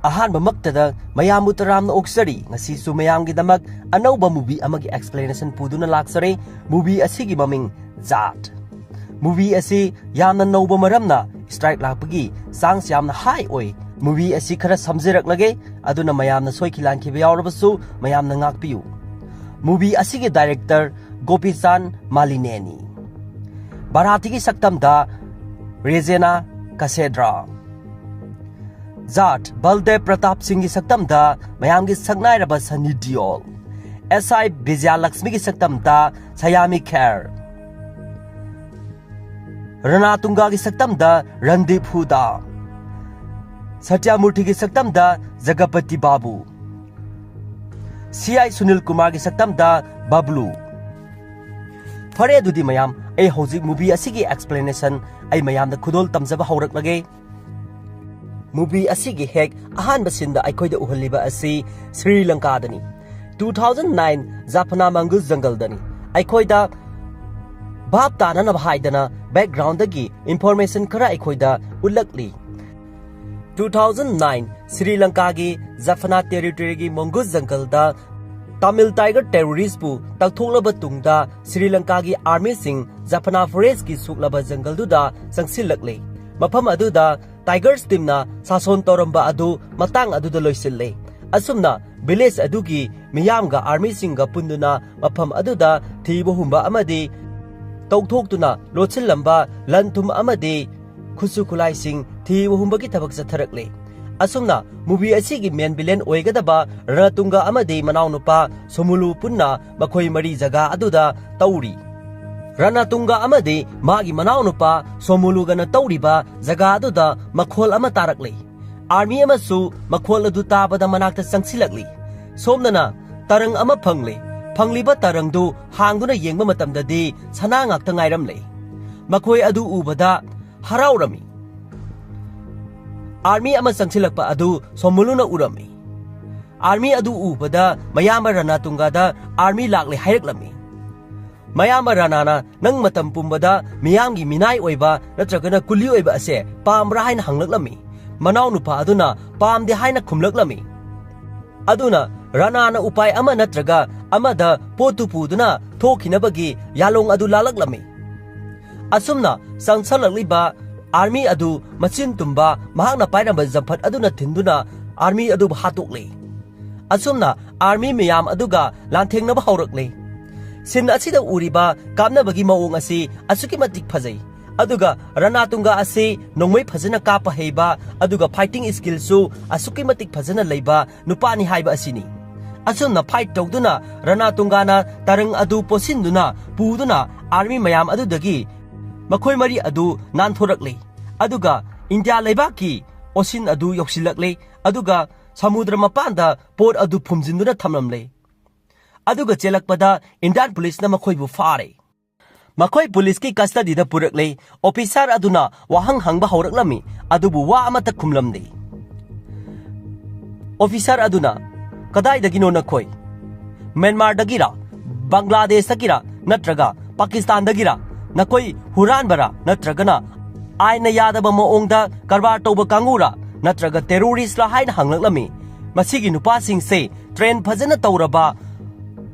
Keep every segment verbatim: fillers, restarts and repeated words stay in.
ꯑꯍꯥꯟꯕꯃꯛꯇꯗ ꯃꯌꯥꯝꯕꯨ ꯇꯔꯥꯝꯅ ꯑꯣꯛꯆꯔꯤ꯫ ꯉꯁꯤꯁꯨ ꯃꯌꯥꯝꯒꯤꯗꯃꯛ ꯑꯅꯧꯕ movie ꯑꯃꯒꯤ explanation ꯄꯨꯗꯨꯅ ꯂꯥꯛꯆꯔꯦ꯫ Movie ꯑꯁꯤꯒꯤ ꯃꯃꯤꯡ ꯖꯥꯠ꯫ Movie ꯑꯁꯤ ꯌꯥꯝꯅ ꯅꯧꯕ ꯃꯔꯝꯅ strike ꯂꯥꯛꯄꯒꯤ chance ꯌꯥꯝꯅ high ꯑꯣꯏ꯫ Movie ꯑꯁꯤ ꯈꯔ ꯁꯝꯖꯔꯛꯂꯒꯦ, ꯑꯗꯨꯅ ꯃꯌꯥꯝꯅ ꯁꯣꯏꯈꯤ ꯂꯥꯟꯈꯤꯕ ꯌꯥꯎꯔꯕꯁꯨ ꯃꯌꯥꯝꯅ ꯉꯥꯛꯄꯤꯌꯨ꯫ Movie ꯑꯁꯤꯒꯤ director ꯒꯣꯄꯤꯆꯥꯟ ꯃꯥꯂꯤꯅꯦꯅꯤ꯫ ꯚꯥꯔꯥꯇꯤꯒꯤ ꯁꯛꯇꯝꯗ ꯔꯦꯖꯦꯅꯥ ꯀꯁꯦꯗ꯭ꯔꯥ꯫ ꯖꯥꯠ ꯕꯜꯗꯦꯕ ꯄ꯭ꯔꯇꯥꯞ ꯁꯤꯡꯒꯤ ꯁꯛꯇꯝꯗ ꯃꯌꯥꯝꯒꯤ ꯁꯛꯅꯥꯏꯔꯕ ꯁꯅꯤ ꯗꯤꯑꯣꯜ꯫ ꯑꯦꯁ ꯑꯥꯏ ꯕꯤꯖꯌꯂꯛꯁꯃꯤꯒꯤ ꯁꯛꯇꯝꯗ ꯁꯌꯥꯃꯤ ꯈꯦꯔ꯫ ꯔꯅꯥꯇꯨꯡꯒꯥꯒꯤ ꯁꯛꯇꯝꯗ ꯔꯟꯗꯤꯞ ꯍꯨꯗꯥ꯫ ꯁꯇ꯭ꯌꯥꯃꯨꯔꯊꯤꯒꯤ ꯁꯛꯇꯝꯗ ꯖꯒꯄꯇꯤ ꯕꯥꯕꯨ꯫ C I Sunil ꯀꯨꯃꯥꯔꯒꯤ ꯁꯛꯇꯝꯗ ꯕꯕ꯭ꯂꯨ꯫ ꯐꯔꯦ, ꯑꯗꯨꯗꯤ ꯃꯌꯥꯝ, ꯑꯩ ꯍꯧꯖꯤꯛ movie ꯑꯁꯤꯒꯤ explanation ꯑꯩ ꯃꯌꯥꯝꯗ ꯈꯨꯗꯣꯜ ꯇꯝꯖꯕ ꯍꯧꯔꯛꯂꯒꯦ꯫ Movie ꯑꯁꯤꯒꯤ ꯍꯦꯛ ꯑꯍꯥꯟꯕ sceneꯗ ꯑꯩꯈꯣꯏꯗ ꯎꯍꯜꯂꯤꯕ ꯑꯁꯤ ꯁ꯭ꯔꯤ ꯂꯪꯀꯥꯗꯅꯤ꯫ Two thousand nine ꯖꯐꯅꯥ ꯃꯪꯒꯨꯁ ꯖꯪꯒꯜꯗꯅꯤ꯫ ꯑꯩꯈꯣꯏꯗ ꯚꯥꯞ ꯇꯥꯅꯅꯕ ꯍꯥꯏꯗꯅ backgroundꯗꯒꯤ information ꯈꯔ ꯑꯩꯈꯣꯏꯗ ꯎꯠꯂꯛꯂꯤ꯫ Two thousand nine ꯁ꯭ꯔꯤ ꯂꯪꯀꯥꯒꯤ ꯖꯐꯅꯥ territoryꯒꯤ ꯃꯪꯒꯨꯁ ꯖꯪꯒꯜꯗ ꯇꯥꯃꯤꯜ tiger terroristꯄꯨ ꯇꯛꯊꯣꯛꯂꯕ ꯇꯨꯡꯗ ꯁ꯭ꯔꯤ ꯂꯪꯀꯥꯒꯤ armyꯁꯤꯡ ꯖꯐꯅꯥ forestꯀꯤ ꯁꯨꯛꯂꯕ ꯖꯪꯒꯜꯗꯨꯗ ꯆꯪꯁꯤꯜꯂꯛꯂꯦ꯫ ꯃꯐꯝ ꯑꯗꯨꯗ Tigers teamꯅ ꯁꯥꯁꯣꯟ ꯇꯧꯔꯝꯕ ꯑꯗꯨ ꯃꯇꯥꯡ ꯑꯗꯨꯗ ꯂꯣꯏꯁꯤꯜꯂꯦ꯫ ꯑꯁꯨꯝꯅ village ꯑꯗꯨꯒꯤ ꯃꯤꯌꯥꯝꯒ armyꯁꯤꯡꯒ ꯄꯨꯟꯗꯨꯅ ꯃꯐꯝ ꯑꯗꯨꯗ ꯊꯤꯕ ꯍꯨꯝꯕ ꯑꯃꯗꯤ ꯇꯧꯊꯣꯛꯇꯨꯅ ꯂꯣꯠꯁꯤꯜꯂꯝꯕ ꯂꯟ ꯊꯨꯝ ꯑꯃꯗꯤ ꯈꯨꯠꯁꯨ ꯈꯨꯠꯂꯥꯏꯁꯤꯡ ꯊꯤꯕ ꯍꯨꯝꯕꯒꯤ ꯊꯕꯛ ꯆꯠꯊꯔꯛꯂꯦ꯫ ꯑꯁꯨꯝꯅ movie ꯑꯁꯤꯒꯤ main villain ꯑꯣꯏꯒꯗꯕ ꯔꯅꯇꯨꯡꯒ ꯑꯃꯗꯤ ꯃꯅꯥꯎꯅꯨꯄꯥ ꯁꯣꯃꯨꯂꯨ ꯄꯨꯟꯅ ꯃꯈꯣꯏ ꯃꯔꯤ ꯖꯒꯥ ꯑꯗꯨꯗ ꯇꯧꯔꯤ꯫ ꯔꯅꯇꯨꯡꯒ ꯑꯃꯗꯤ ꯃꯥꯒꯤ ꯃꯅꯥꯎꯅꯨꯄꯥ ꯁꯣꯃꯨꯂꯨꯒꯅ ꯇꯧꯔꯤꯕ ꯖꯒꯥ ꯑꯗꯨꯗ ꯃꯈꯣꯜ ꯑꯃ ꯇꯥꯔꯛꯂꯦ꯫ Army ꯑꯃꯁꯨ ꯃꯈꯣꯜ ꯑꯗꯨ ꯇꯥꯕꯗ ꯃꯅꯥꯛꯇ ꯆꯪꯁꯤꯜꯂꯛꯂꯤ꯫ ꯁꯣꯝꯗꯅ ꯇꯔꯪ ꯑꯃ ꯐꯪꯂꯦ꯫ ꯐꯪꯂꯤꯕ ꯇꯔꯪꯗꯨ ꯍꯥꯡꯗꯨꯅ ꯌꯦꯡꯕ ꯃꯇꯝꯗꯗꯤ ꯁꯅꯥ ꯉꯥꯛꯇ ꯉꯥꯏꯔꯝꯂꯦ꯫ ꯃꯈꯣꯏ ꯑꯗꯨ ꯎꯕꯗ ꯍꯔꯥꯎꯔꯝꯃꯤ꯫ Army ꯑꯃ ꯆꯪꯁꯤꯜꯂꯛꯄ ꯑꯗꯨ ꯁꯣꯃꯨꯂꯨꯅ ꯎꯔꯝꯃꯤ꯫ Army ꯑꯗꯨ ꯎꯕꯗ ꯃꯌꯥꯝꯕ ꯔꯅꯥꯇꯨꯡꯒꯥꯗ army ꯂꯥꯛꯂꯦ ꯍꯥꯏꯔꯛꯂꯝꯃꯤ꯫ ꯃꯌꯥꯝꯕ ꯔꯅꯥꯅ ꯅꯪ ꯃꯇꯝ ꯄꯨꯝꯕꯗ ꯃꯤꯌꯥꯝꯒꯤ ꯃꯤꯅꯥꯏ ꯑꯣꯏꯕ ꯅꯠꯇ꯭ꯔꯒꯅ ꯀꯨꯂꯤ ꯑꯣꯏꯕ ꯑꯁꯦ ꯄꯥꯝꯕ꯭ꯔꯥ ꯍꯥꯏꯅ ꯍꯪꯂꯛꯂꯝꯃꯤ꯫ ꯃꯅꯥꯎꯅꯨꯄꯥ ꯑꯗꯨꯅ ꯄꯥꯝꯗꯦ ꯍꯥꯏꯅ ꯈꯨꯝꯂꯛꯂꯝꯃꯤ꯫ ꯑꯗꯨꯅ ꯔꯥꯅꯥꯅ ꯎꯄꯥꯏ ꯑꯃ ꯅꯠꯇ꯭ꯔꯒ ꯑꯃꯗ ꯄꯣꯠꯇꯨ ꯄꯨꯗꯨꯅ ꯊꯣꯛꯈꯤꯅꯕꯒꯤ ꯌꯥꯂꯣꯡ ꯑꯗꯨ ꯂꯥꯜꯂꯛꯂꯝꯃꯤ꯫ ꯑꯁꯨꯝꯅ ꯆꯪꯁꯜꯂꯛꯂꯤꯕ ꯑꯥꯔꯃꯤ ꯑꯗꯨ ꯃꯆꯤꯟ ꯇꯨꯝꯕ ꯃꯍꯥꯛꯅ ꯄꯥꯏꯔꯝꯕ ꯖꯝꯐꯠ ꯑꯗꯨꯅ ꯊꯤꯟꯗꯨꯅ ꯑꯥꯔꯃꯤ ꯑꯗꯨꯕꯨ ꯍꯥꯠꯇꯣꯛꯂꯦ꯫ ꯑꯁꯨꯝꯅ ꯑꯥꯔꯃꯤ ꯃꯌꯥꯝ ꯑꯗꯨꯒ ꯂꯥꯟꯊꯦꯡꯅꯕ ꯍꯧꯔꯛꯂꯦ꯫ ꯁꯤꯟ ꯑꯁꯤꯗ ꯎꯔꯤꯕ ꯀꯥꯞꯅꯕꯒꯤ ꯃꯑꯣꯡ ꯑꯁꯤ ꯑꯁꯨꯛꯀꯤ ꯃꯇꯤꯛ ꯐꯖꯩ꯫ ꯑꯗꯨꯒ ꯔꯅꯥꯇꯨꯡꯒ ꯑꯁꯤ ꯅꯣꯡꯃꯩ ꯐꯖꯅ ꯀꯥꯞꯄ ꯍꯩꯕ, ꯑꯗꯨꯒ ꯐꯥꯏꯇꯤꯡ ꯁ꯭ꯀꯤꯜꯁꯨ ꯑꯁꯨꯛꯀꯤ ꯃꯇꯤꯛ ꯐꯖꯅ ꯂꯩꯕ ꯅꯨꯄꯥꯅꯤ ꯍꯥꯏꯕ ꯑꯁꯤꯅꯤ꯫ ꯑꯁꯨꯝꯅ ꯐꯥꯏꯠ ꯇꯧꯗꯨꯅ ꯔꯅꯥꯇꯨꯡꯒꯥꯅ ꯇꯔꯪ ꯑꯗꯨ ꯄꯣꯠꯁꯤꯟꯗꯨꯅ ꯄꯨꯗꯨꯅ ꯑꯥꯔꯃꯤ ꯃꯌꯥꯝ ꯑꯗꯨꯗꯒꯤ ꯃꯈꯣꯏ ꯃꯔꯤ ꯑꯗꯨ ꯅꯥꯟꯊꯣꯔꯛꯂꯦ꯫ ꯑꯗꯨꯒ ꯏꯟꯗꯤꯌꯥ ꯂꯩꯕꯥꯛꯀꯤ ꯑꯣꯁꯤꯟ ꯑꯗꯨ ꯌꯧꯁꯤꯜꯂꯛꯂꯦ꯫ ꯑꯗꯨꯒ ꯁꯃꯨꯗ꯭ꯔ ꯃꯄꯥꯟꯗ ꯄꯣꯠ ꯑꯗꯨ ꯐꯨꯝꯖꯤꯟꯗꯨꯅ ꯊꯝꯂꯝꯂꯦ꯫ ꯑꯗꯨꯒ ꯆꯦꯜꯂꯛꯄꯗ ꯏꯟꯗꯤꯌꯥꯟ ꯄꯨꯂꯤꯁꯅ ꯃꯈꯣꯏꯕꯨ ꯐꯥꯔꯦ꯫ ꯃꯈꯣꯏ ꯄꯨꯂꯤꯁꯀꯤ ꯀꯁꯇꯗꯤꯗ ꯄꯨꯔꯛꯂꯦ꯫ ꯑꯣꯐꯤꯁꯥꯔ ꯑꯗꯨꯅ ꯋꯥꯍꯪ ꯍꯪꯕ ꯍꯧꯔꯛꯂꯝꯃꯤ, ꯑꯗꯨꯕꯨ ꯋꯥ ꯑꯃꯠꯇ ꯈꯨꯝꯂꯝꯗꯦ꯫ ꯑꯣꯐꯤꯁꯥꯔ ꯑꯗꯨꯅ, "ꯀꯗꯥꯏꯗꯒꯤꯅꯣ ꯅꯈꯣꯏ? ꯃ꯭ꯌꯥꯟꯃꯥꯔꯗꯒꯤꯔ, ꯕꯪꯒ꯭ꯂꯥꯗꯦꯁꯇꯒꯤꯔ, ꯅꯠꯇ꯭ꯔꯒ ꯄꯥꯀꯤꯁꯇꯥꯟꯗꯒꯤꯔ? ꯅꯈꯣꯏ ꯍꯨꯔꯥꯟꯕꯔ, ꯅꯠꯇ꯭ꯔꯒꯅ ꯑꯥꯏꯟꯅ ꯌꯥꯗꯕ ꯃꯑꯣꯡꯗ ꯀꯔꯕꯥꯔ ꯇꯧꯕ ꯀꯥꯡꯕꯨꯔ, ꯅꯠꯇ꯭ꯔꯒ ꯇꯦꯔꯣꯔꯤꯁ꯭ꯠꯂ?" ꯍꯥꯏꯅ ꯍꯪꯂꯛꯂꯝꯃꯤ꯫ ꯃꯁꯤꯒꯤ ꯅꯨꯄꯥꯁꯤꯡꯁꯦ ꯇ꯭ꯔꯦꯟ ꯐꯖꯅ ꯇꯧꯔꯕ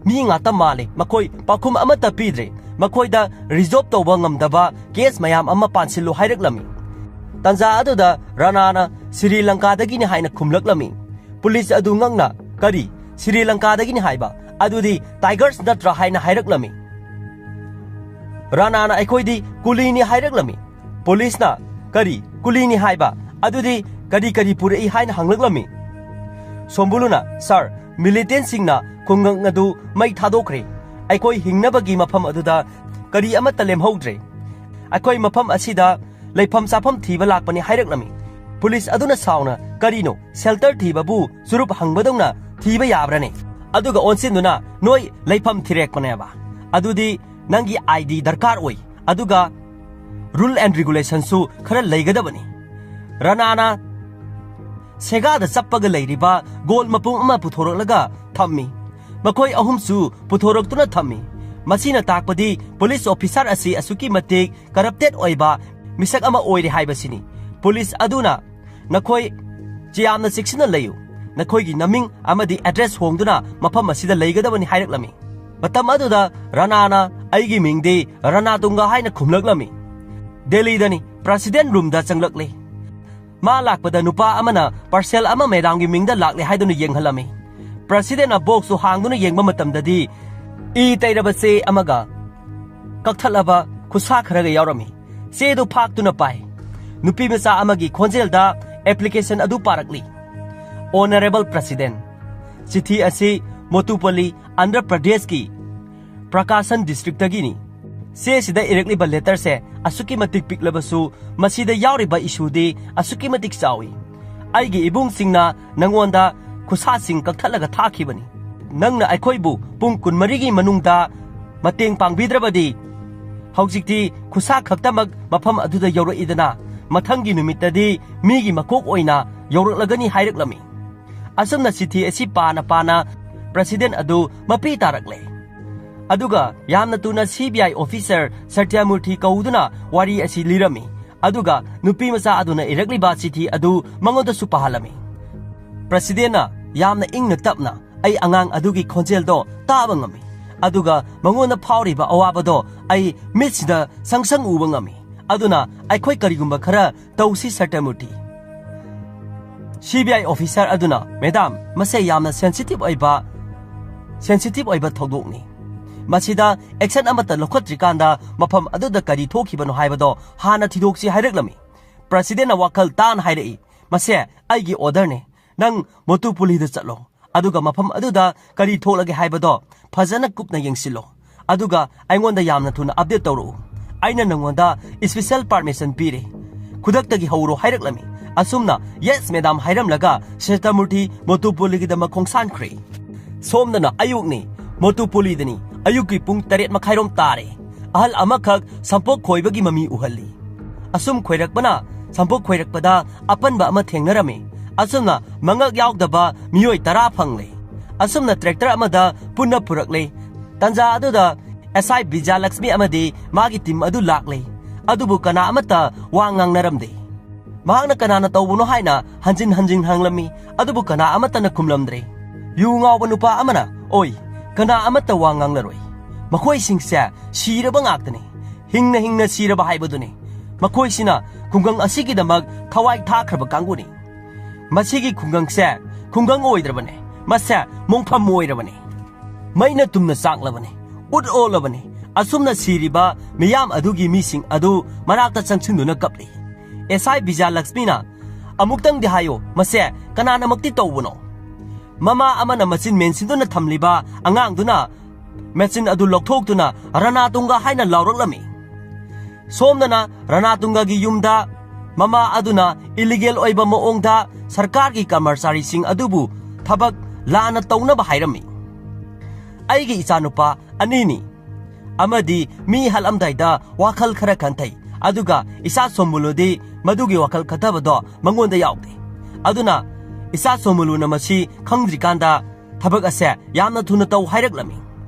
ꯃꯤ ꯉꯥꯛꯇ ꯃꯥꯜꯂꯤ꯫ ꯃꯈꯣꯏ ꯄꯥꯎꯈꯨꯝ ꯑꯃꯠꯇ ꯄꯤꯗ꯭ꯔꯦ꯫ ꯃꯈꯣꯏꯗ ꯔꯤꯖꯣꯜꯕ ꯇꯧꯕ ꯉꯝꯗꯕ ꯀꯦꯁ ꯃꯌꯥꯝ ꯑꯃ ꯄꯥꯟꯁꯤꯜꯂꯨ ꯍꯥꯏꯔꯛꯂꯝꯃꯤ꯫ ꯇꯟꯖꯥ ꯑꯗꯨꯗ ꯔꯅꯥꯅ ꯁ꯭ꯔꯤ ꯂꯪꯀꯥꯗꯒꯤꯅꯤ ꯍꯥꯏꯅ ꯈꯨꯝꯂꯛꯂꯝꯃꯤ꯫ ꯄꯨꯂꯤꯁ ꯑꯗꯨ ꯉꯛꯅ, "ꯀꯔꯤ? ꯁ꯭ꯔꯤ ꯂꯪꯀꯥꯗꯒꯤꯅꯤ ꯍꯥꯏꯕ? ꯑꯗꯨꯗꯤ ꯇꯥꯏꯒꯔꯁ ꯅꯠꯇ꯭ꯔꯥ?" ꯍꯥꯏꯅ ꯍꯥꯏꯔꯛꯂꯝꯃꯤ꯫ ꯔꯅꯥꯅ, "ꯑꯩꯈꯣꯏꯗꯤ ꯀꯨꯂꯤꯅꯤ" ꯍꯥꯏꯔꯛꯂꯝꯃꯤ꯫ ꯄꯨꯂꯤꯁꯅ, "ꯀꯔꯤ? ꯀꯨꯂꯤꯅꯤ ꯍꯥꯏꯕ? ꯑꯗꯨꯗꯤ ꯀꯔꯤ ꯀꯔꯤ ꯄꯨꯔꯛꯏ?" ꯍꯥꯏꯅ ꯍꯪꯂꯛꯂꯝꯃꯤ꯫ ꯁꯣꯝꯕꯨꯂꯨꯅ, "ꯁꯥꯔ, ꯃꯤꯂꯤꯇꯦꯟꯁꯤꯡꯅ ꯈꯨꯡꯒꯪ ꯑꯗꯨ ꯃꯩ ꯊꯥꯗꯣꯛꯈ꯭ꯔꯦ꯫ ꯑꯩꯈꯣꯏ ꯍꯤꯡꯅꯕꯒꯤ ꯃꯐꯝ ꯑꯗꯨꯗ ꯀꯔꯤ ꯑꯃꯠꯇ ꯂꯦꯝꯍꯧꯗ꯭ꯔꯦ꯫ ꯑꯩꯈꯣꯏ ꯃꯐꯝ ꯑꯁꯤꯗ ꯂꯩꯐꯝ ꯆꯥꯐꯝ ꯊꯤꯕ ꯂꯥꯛꯄꯅꯤ" ꯍꯥꯏꯔꯛꯂꯝꯃꯤ꯫ ꯄꯨꯂꯤꯁ ꯑꯗꯨꯅ ꯁꯥꯎꯅ, "ꯀꯔꯤꯅꯣ? ꯁꯦꯜꯇꯔ ꯊꯤꯕꯕꯨ ꯆꯨꯔꯨꯞ ꯍꯪꯕꯗꯧꯅ ꯊꯤꯕ ꯌꯥꯕ꯭ꯔꯅꯦ?" ꯑꯗꯨꯒ ꯑꯣꯟꯁꯤꯟꯗꯨꯅ, "ꯅꯣꯏ ꯂꯩꯐꯝ ꯊꯤꯔꯛꯄꯅꯦꯕ꯫ ꯑꯗꯨꯗꯤ ꯅꯪꯒꯤ ꯑꯥꯏ ꯗꯤ ꯗꯔꯀꯥꯔ ꯑꯣꯏ, ꯑꯗꯨꯒ ꯔꯨꯜ ꯑꯦꯟ ꯔꯤꯒꯨꯂꯦꯁꯟꯁꯨ ꯈꯔ ꯂꯩꯒꯗꯕꯅꯤ"꯫ ꯔꯅꯥꯅ ꯁꯦꯒꯥꯗ ꯆꯞꯄꯒ ꯂꯩꯔꯤꯕ ꯒꯣꯜ ꯃꯄꯨꯝ ꯑꯃ ꯄꯨꯊꯣꯔꯛꯂꯒ ꯊꯝꯃꯤ꯫ ꯃꯈꯣꯏ ꯑꯍꯨꯝꯁꯨ ꯄꯨꯊꯣꯔꯛꯇꯨꯅ ꯊꯝꯃꯤ꯫ ꯃꯁꯤꯅ ꯇꯥꯛꯄꯗꯤ ꯄꯨꯂꯤꯁ ꯑꯣꯐꯤꯁꯥꯔ ꯑꯁꯤ ꯑꯁꯨꯛꯀꯤ ꯃꯇꯤꯛ ꯀꯔꯞꯇꯦꯗ ꯑꯣꯏꯕ ꯃꯤꯁꯛ ꯑꯃ ꯑꯣꯏꯔꯦ ꯍꯥꯏꯕꯁꯤꯅꯤ꯫ ꯄꯨꯂꯤꯁ ꯑꯗꯨꯅ ꯅꯈꯣꯏ ꯌꯥꯝꯅ ꯆꯦꯛꯁꯤꯟꯅ ꯂꯩꯌꯨ꯫ ꯅꯈꯣꯏꯒꯤ ꯅꯃꯤꯡ ꯑꯃꯗꯤ ꯑꯦꯗ꯭ꯔꯦꯁ ꯍꯣꯡꯗꯨꯅ ꯃꯐꯝ ꯑꯁꯤꯗ ꯂꯩꯒꯗꯕꯅꯤ" ꯍꯥꯏꯔꯛꯂꯝꯃꯤ꯫ ꯃꯇꯝ ꯑꯗꯨꯗ ꯔꯅꯥꯅ "ꯑꯩꯒꯤ ꯃꯤꯡꯗꯤ ꯔꯅꯥ ꯇꯨꯡꯒ" ꯍꯥꯏꯅ ꯈꯨꯝꯂꯛꯂꯝꯃꯤ꯫ ꯗꯦꯜꯂꯤꯗꯅꯤ꯫ ꯄ꯭ꯔꯁꯤꯗꯦꯟ ꯔꯨꯝꯗ ꯆꯪꯂꯛꯂꯦ꯫ ꯃꯥ ꯂꯥꯛꯄꯗ ꯅꯨꯄꯥ ꯑꯃꯅ ꯄꯥꯔꯁꯦꯜ ꯑꯃ ꯃꯦꯗꯥꯝꯒꯤ ꯃꯤꯡꯗ ꯂꯥꯛꯂꯦ ꯍꯥꯏꯗꯨꯅ ꯌꯦꯡꯍꯜꯂꯝꯃꯤ꯫ ꯄ꯭ꯔꯁꯤꯗꯦꯟꯅ ꯕꯣꯛꯁꯇꯨ ꯍꯥꯡꯗꯨꯅ ꯌꯦꯡꯕ ꯃꯇꯝꯗꯗꯤ ꯏ ꯇꯩꯔꯕ ꯆꯦ ꯑꯃꯒ ꯀꯛꯊꯠꯂꯕ ꯈꯨꯠꯁꯥ ꯈꯔꯒ ꯌꯥꯎꯔꯝꯃꯤ꯫ ꯆꯦꯗꯨ ꯐꯥꯛꯇꯨꯅ ꯄꯥꯏ꯫ ꯅꯨꯄꯤ ꯃꯆꯥ ꯑꯃꯒꯤ ꯈꯣꯟꯖꯦꯜꯗ ꯑꯦꯄ꯭ꯂꯤꯀꯦꯁꯟ ꯑꯗꯨ ꯄꯥꯔꯛꯂꯤ꯫ "ꯑꯣꯅꯔꯦꯕꯜ ꯄ꯭ꯔꯁꯤꯗꯦꯟ, ꯆꯤꯊꯤ ꯑꯁꯤ ꯃꯣꯇꯨꯄꯜꯂꯤ, ꯑꯟꯙ꯭ꯔ ꯄ꯭ꯔꯗꯦꯁꯀꯤ ꯄ꯭ꯔꯀꯥꯁꯟ ꯗꯤꯁꯇ꯭ꯔꯤꯛꯇꯒꯤꯅꯤ꯫ ꯆꯦꯁꯤꯗ ꯏꯔꯛꯂꯤꯕ ꯂꯦꯇꯔꯁꯦ ꯑꯁꯨꯛꯀꯤ ꯃꯇꯤꯛ ꯄꯤꯛꯂꯕꯁꯨ ꯃꯁꯤꯗ ꯌꯥꯎꯔꯤꯕ ꯏꯁꯨꯗꯤ ꯑꯁꯨꯛꯀꯤ ꯃꯇꯤꯛ ꯆꯥꯎꯏ꯫ ꯑꯩꯒꯤ ꯏꯕꯨꯡꯁꯤꯡꯅ ꯅꯉꯣꯟꯗ ꯈꯨꯠꯁꯥꯁꯤꯡ ꯀꯛꯊꯠꯂꯒ ꯊꯥꯈꯤꯕꯅꯤ꯫ ꯅꯪꯅ ꯑꯩꯈꯣꯏꯕꯨ ꯄꯨꯡ ꯀꯨꯟꯃꯔꯤꯒꯤ ꯃꯅꯨꯡꯗ ꯃꯇꯦꯡ ꯄꯥꯡꯕꯤꯗ꯭ꯔꯕꯗꯤ ꯍꯧꯖꯤꯛꯇꯤ ꯈꯨꯠꯁꯥ ꯈꯛꯇꯃꯛ ꯃꯐꯝ ꯑꯗꯨꯗ ꯌꯧꯔꯛꯏꯗꯅ, ꯃꯊꯪꯒꯤ ꯅꯨꯃꯤꯠꯇꯗꯤ ꯃꯤꯒꯤ ꯃꯀꯣꯛ ꯑꯣꯏꯅ ꯌꯧꯔꯛꯂꯒꯅꯤ" ꯍꯥꯏꯔꯛꯂꯝꯃꯤ꯫ ꯑꯁꯨꯝꯅ ꯆꯤꯊꯤ ꯑꯁꯤ ꯄꯥꯅ ꯄꯥꯅ ꯄ꯭ꯔꯁꯤꯗꯦꯟ ꯑꯗꯨ ꯃꯄꯤ ꯇꯥꯔꯛꯂꯦ꯫ ꯑꯗꯨꯒ ꯌꯥꯝꯅ ꯊꯨꯅ ꯁꯤ ꯕꯤ ꯑꯥꯏ ꯑꯣꯐꯤꯁꯔ ꯁꯇ꯭ꯌꯃꯨꯔꯊꯤ ꯀꯧꯗꯨꯅ ꯋꯥꯔꯤ ꯑꯁꯤ ꯂꯤꯔꯝꯃꯤ꯫ ꯑꯗꯨꯒ ꯅꯨꯄꯤ ꯃꯆꯥ ꯑꯗꯨꯅ ꯏꯔꯛꯂꯤꯕ ꯆꯤꯊꯤ ꯑꯗꯨ ꯃꯉꯣꯟꯗꯁꯨ ꯄꯥꯍꯜꯂꯝꯃꯤ꯫ ꯄ꯭ꯔꯁꯤꯗꯦꯟꯅ ꯌꯥꯝꯅ ꯏꯪꯅ ꯇꯞꯅ ꯑꯩ ꯑꯉꯥꯡ ꯑꯗꯨꯒꯤ ꯈꯣꯟꯖꯦꯜꯗꯣ ꯇꯥꯕ ꯉꯝꯃꯤ, ꯑꯗꯨꯒ ꯃꯉꯣꯟꯗ ꯐꯥꯎꯔꯤꯕ ꯑꯋꯥꯕꯗꯣ ꯑꯩ ꯃꯤꯠꯁꯤꯗ ꯁꯪ ꯁꯪ ꯎꯕ ꯉꯝꯃꯤ꯫ ꯑꯗꯨꯅ ꯑꯩꯈꯣꯏ ꯀꯔꯤꯒꯨꯝꯕ ꯈꯔ ꯇꯧꯁꯤ, ꯁꯇ꯭ꯌꯃꯨꯔꯊꯤ꯫ ꯁꯤ ꯕꯤ ꯑꯥꯏ ꯑꯣꯐꯤꯁꯔ ꯑꯗꯨꯅ, "ꯃꯦꯗꯥꯝ, ꯃꯁꯤ ꯌꯥꯝꯅ ꯁꯦꯟꯁꯤꯇꯤꯚ ꯑꯣꯏꯕ, ꯁꯦꯟꯁꯤꯇꯤꯚ ꯑꯣꯏꯕ ꯊꯧꯗꯣꯛꯅꯤ꯫ ꯃꯁꯤꯗ ꯑꯦꯛꯁꯟ ꯑꯃꯠꯇ ꯂꯧꯈꯠꯇ꯭ꯔꯤꯀꯥꯟꯗ ꯃꯐꯝ ꯑꯗꯨꯗ ꯀꯔꯤ ꯊꯣꯛꯈꯤꯕꯅꯣ ꯍꯥꯏꯕꯗꯣ ꯍꯥꯟꯅ ꯊꯤꯗꯣꯛꯁꯤ" ꯍꯥꯏꯔꯛꯂꯝꯃꯤ꯫ ꯄ꯭ꯔꯁꯤꯗꯦꯟꯅ ꯋꯥꯈꯜ ꯇꯥꯅ ꯍꯥꯏꯔꯛꯏ, "ꯃꯁꯦ ꯑꯩꯒꯤ ꯑꯣꯔꯗꯔꯅꯤ꯫ ꯅꯪ ꯃꯣꯇꯨꯄꯨꯂꯤꯗ ꯆꯠꯂꯣ, ꯑꯗꯨꯒ ꯃꯐꯝ ꯑꯗꯨꯗ ꯀꯔꯤ ꯊꯣꯛꯂꯒꯦ ꯍꯥꯏꯕꯗꯣ ꯐꯖꯅ ꯀꯨꯞꯅ ꯌꯦꯡꯁꯤꯜꯂꯣ, ꯑꯗꯨꯒ ꯑꯩꯉꯣꯟꯗ ꯌꯥꯝꯅ ꯊꯨꯅ ꯑꯞꯗꯦꯠ ꯇꯧꯔꯛꯎ꯫ ꯑꯩꯅ ꯅꯉꯣꯟꯗ ꯏꯁꯄꯤꯁꯦꯜ ꯄꯥꯔꯃꯤꯁꯟ ꯄꯤꯔꯦ꯫ ꯈꯨꯗꯛꯇꯒꯤ ꯍꯧꯔꯣ" ꯍꯥꯏꯔꯛꯂꯝꯃꯤ꯫ ꯑꯁꯨꯝꯅ "ꯌꯦꯁ, ꯃꯦꯗꯥꯝ" ꯍꯥꯏꯔꯝꯂꯒ ꯁꯇ꯭ꯌꯃꯨꯔꯊꯤ ꯃꯣꯇꯨꯄꯨꯂꯤꯒꯤꯗꯃꯛ ꯈꯣꯡꯁꯥꯟꯈ꯭ꯔꯦ꯫ ꯁꯣꯝꯗꯅ ꯑꯌꯨꯛꯅꯤ, ꯃꯣꯇꯨꯄꯨꯂꯤꯗꯅꯤ꯫ ꯑꯌꯨꯛꯀꯤ ꯄꯨꯡ ꯇꯔꯦꯠ ꯃꯈꯥꯏꯔꯣꯝ ꯇꯥꯔꯦ꯫ ꯑꯍꯜ ꯑꯃꯈꯛ ꯁꯝꯄꯣꯛ ꯈꯣꯏꯕꯒꯤ ꯃꯃꯤ ꯎꯍꯜꯂꯤ꯫ ꯑꯁꯨꯝ ꯈꯣꯏꯔꯛꯄꯅ ꯁꯝꯄꯣꯛ ꯈꯣꯏꯔꯛꯄꯗ ꯑꯄꯟꯕ ꯑꯃ ꯊꯦꯡꯅꯔꯝꯃꯤ꯫ ꯑꯁꯨꯝꯅ ꯃꯉꯛ ꯌꯥꯎꯗꯕ ꯃꯤꯑꯣꯏ ꯇꯔꯥ ꯐꯪꯂꯦ꯫ ꯑꯁꯨꯝꯅ ꯇ꯭ꯔꯦꯛꯇꯔ ꯑꯃꯗ ꯄꯨꯟꯅ ꯄꯨꯔꯛꯂꯦ꯫ ꯇꯟꯖꯥ ꯑꯗꯨꯗ ꯑꯦꯁ ꯑꯥꯏ ꯕꯤꯖꯌꯂꯛꯁꯃꯤ ꯑꯃꯗꯤ ꯃꯥꯒꯤ ꯇꯤꯝ ꯑꯗꯨ ꯂꯥꯛꯂꯦ꯫ ꯑꯗꯨꯕꯨ ꯀꯅꯥ ꯑꯃꯠꯇ ꯋꯥ ꯉꯥꯡꯅꯔꯝꯗꯦ꯫ ꯃꯍꯥꯛꯅ ꯀꯅꯥꯅ ꯇꯧꯕꯅꯣ ꯍꯥꯏꯅ ꯍꯟꯖꯤꯟ ꯍꯟꯖꯤꯟ ꯍꯪꯂꯝꯃꯤ, ꯑꯗꯨꯕꯨ ꯀꯅꯥ ꯑꯃꯠꯇꯅ ꯈꯨꯝꯂꯝꯗ꯭ꯔꯦ꯫ ꯌꯨ ꯉꯥꯎꯕ ꯅꯨꯄꯥ ꯑꯃꯅ, "ꯑꯣꯏ, ꯀꯅꯥ ꯑꯃꯠꯇ ꯋꯥ ꯉꯥꯡꯂꯔꯣꯏ꯫ ꯃꯈꯣꯏꯁꯤꯡꯁꯦ ꯁꯤꯔꯕ ꯉꯥꯛꯇꯅꯤ꯫ ꯍꯤꯡꯅ ꯍꯤꯡꯅ ꯁꯤꯔꯕ ꯍꯥꯏꯕꯗꯨꯅꯤ꯫ ꯃꯈꯣꯏꯁꯤꯅ ꯈꯨꯡꯒꯪ ꯑꯁꯤꯒꯤꯗꯃꯛ ꯊꯋꯥꯏ ꯊꯥꯈ꯭ꯔꯕ ꯀꯥꯡꯕꯨꯅꯤ꯫ ꯃꯁꯤꯒꯤ ꯈꯨꯡꯒꯪꯁꯦ ꯈꯨꯡꯒꯪ ꯑꯣꯏꯗ꯭ꯔꯕꯅꯦ꯫ ꯃꯁꯦ ꯃꯣꯡꯐꯝ ꯑꯣꯏꯔꯕꯅꯦ꯫ ꯃꯩꯅ ꯇꯨꯝꯅ ꯆꯥꯛꯂꯕꯅꯤ, ꯎꯠ ꯑꯣꯜꯂꯕꯅꯤ꯫ ꯑꯁꯨꯝꯅ ꯁꯤꯔꯤꯕ ꯃꯤꯌꯥꯝ ꯑꯗꯨꯒꯤ ꯃꯤꯁꯤꯡ ꯑꯗꯨ ꯃꯅꯥꯛꯇ ꯆꯪꯁꯤꯟꯗꯨꯅ ꯀꯞꯂꯤ꯫ ꯑꯦꯁ ꯑꯥꯏ ꯕꯤꯖꯌꯂꯛꯁꯃꯤꯅ, "ꯑꯃꯨꯛꯇꯪꯗꯤ ꯍꯥꯏꯌꯨ, ꯃꯁꯦ ꯀꯅꯥꯅꯃꯛꯇꯤ ꯇꯧꯕꯅꯣ?" ꯃꯃꯥ ꯑꯃꯅ ꯃꯆꯤꯟ ꯃꯦꯟꯁꯤꯟꯗꯨꯅ ꯊꯝꯂꯤꯕ ꯑꯉꯥꯡꯗꯨꯅ ꯃꯦꯆꯤꯟ ꯑꯗꯨ ꯂꯧꯊꯣꯛꯇꯨꯅ ꯔꯅꯥꯇꯨꯡꯒ ꯍꯥꯏꯅ ꯂꯥꯎꯔꯛꯂꯝꯃꯤ꯫ ꯁꯣꯝꯗꯅ ꯔꯅꯥꯇꯨꯡꯒꯒꯤ ꯌꯨꯝꯗ ꯃꯃꯥ ꯑꯗꯨꯅ ꯏꯂꯤꯒꯦꯜ ꯑꯣꯏꯕ ꯃꯑꯣꯡꯗ ꯁꯔꯀꯥꯔꯒꯤ ꯀꯔꯃꯆꯥꯔꯤꯁꯤꯡ ꯑꯗꯨꯕꯨ ꯊꯕꯛ ꯂꯥꯟꯅ ꯇꯧꯅꯕ ꯍꯥꯏꯔꯝꯃꯤ꯫ ꯑꯩꯒꯤ ꯏꯆꯥꯅꯨꯄꯥ ꯑꯅꯤꯅꯤ, ꯑꯃꯗꯤ ꯃꯤ ꯍꯥꯠꯂꯝꯗꯥꯏꯗ ꯋꯥꯈꯜ ꯈꯔ ꯈꯟꯊꯩ, ꯑꯗꯨꯒ ꯏꯆꯥ ꯁꯣꯃꯨꯂꯨꯗꯤ ꯃꯗꯨꯒꯤ ꯋꯥꯈꯜ ꯈꯟꯊꯕꯗꯣ ꯃꯉꯣꯟꯗ ꯌꯥꯎꯗꯦ꯫ ꯑꯗꯨꯅ ꯏꯆꯥ ꯁꯣꯃꯨꯂꯨꯅ ꯃꯁꯤ ꯈꯪꯗ꯭ꯔꯤꯀꯥꯟꯗ ꯊꯕꯛ ꯑꯁꯦ ꯌꯥꯝꯅ ꯊꯨꯅ ꯇꯧ ꯍꯥꯏꯔꯛꯂꯝꯃꯤ꯫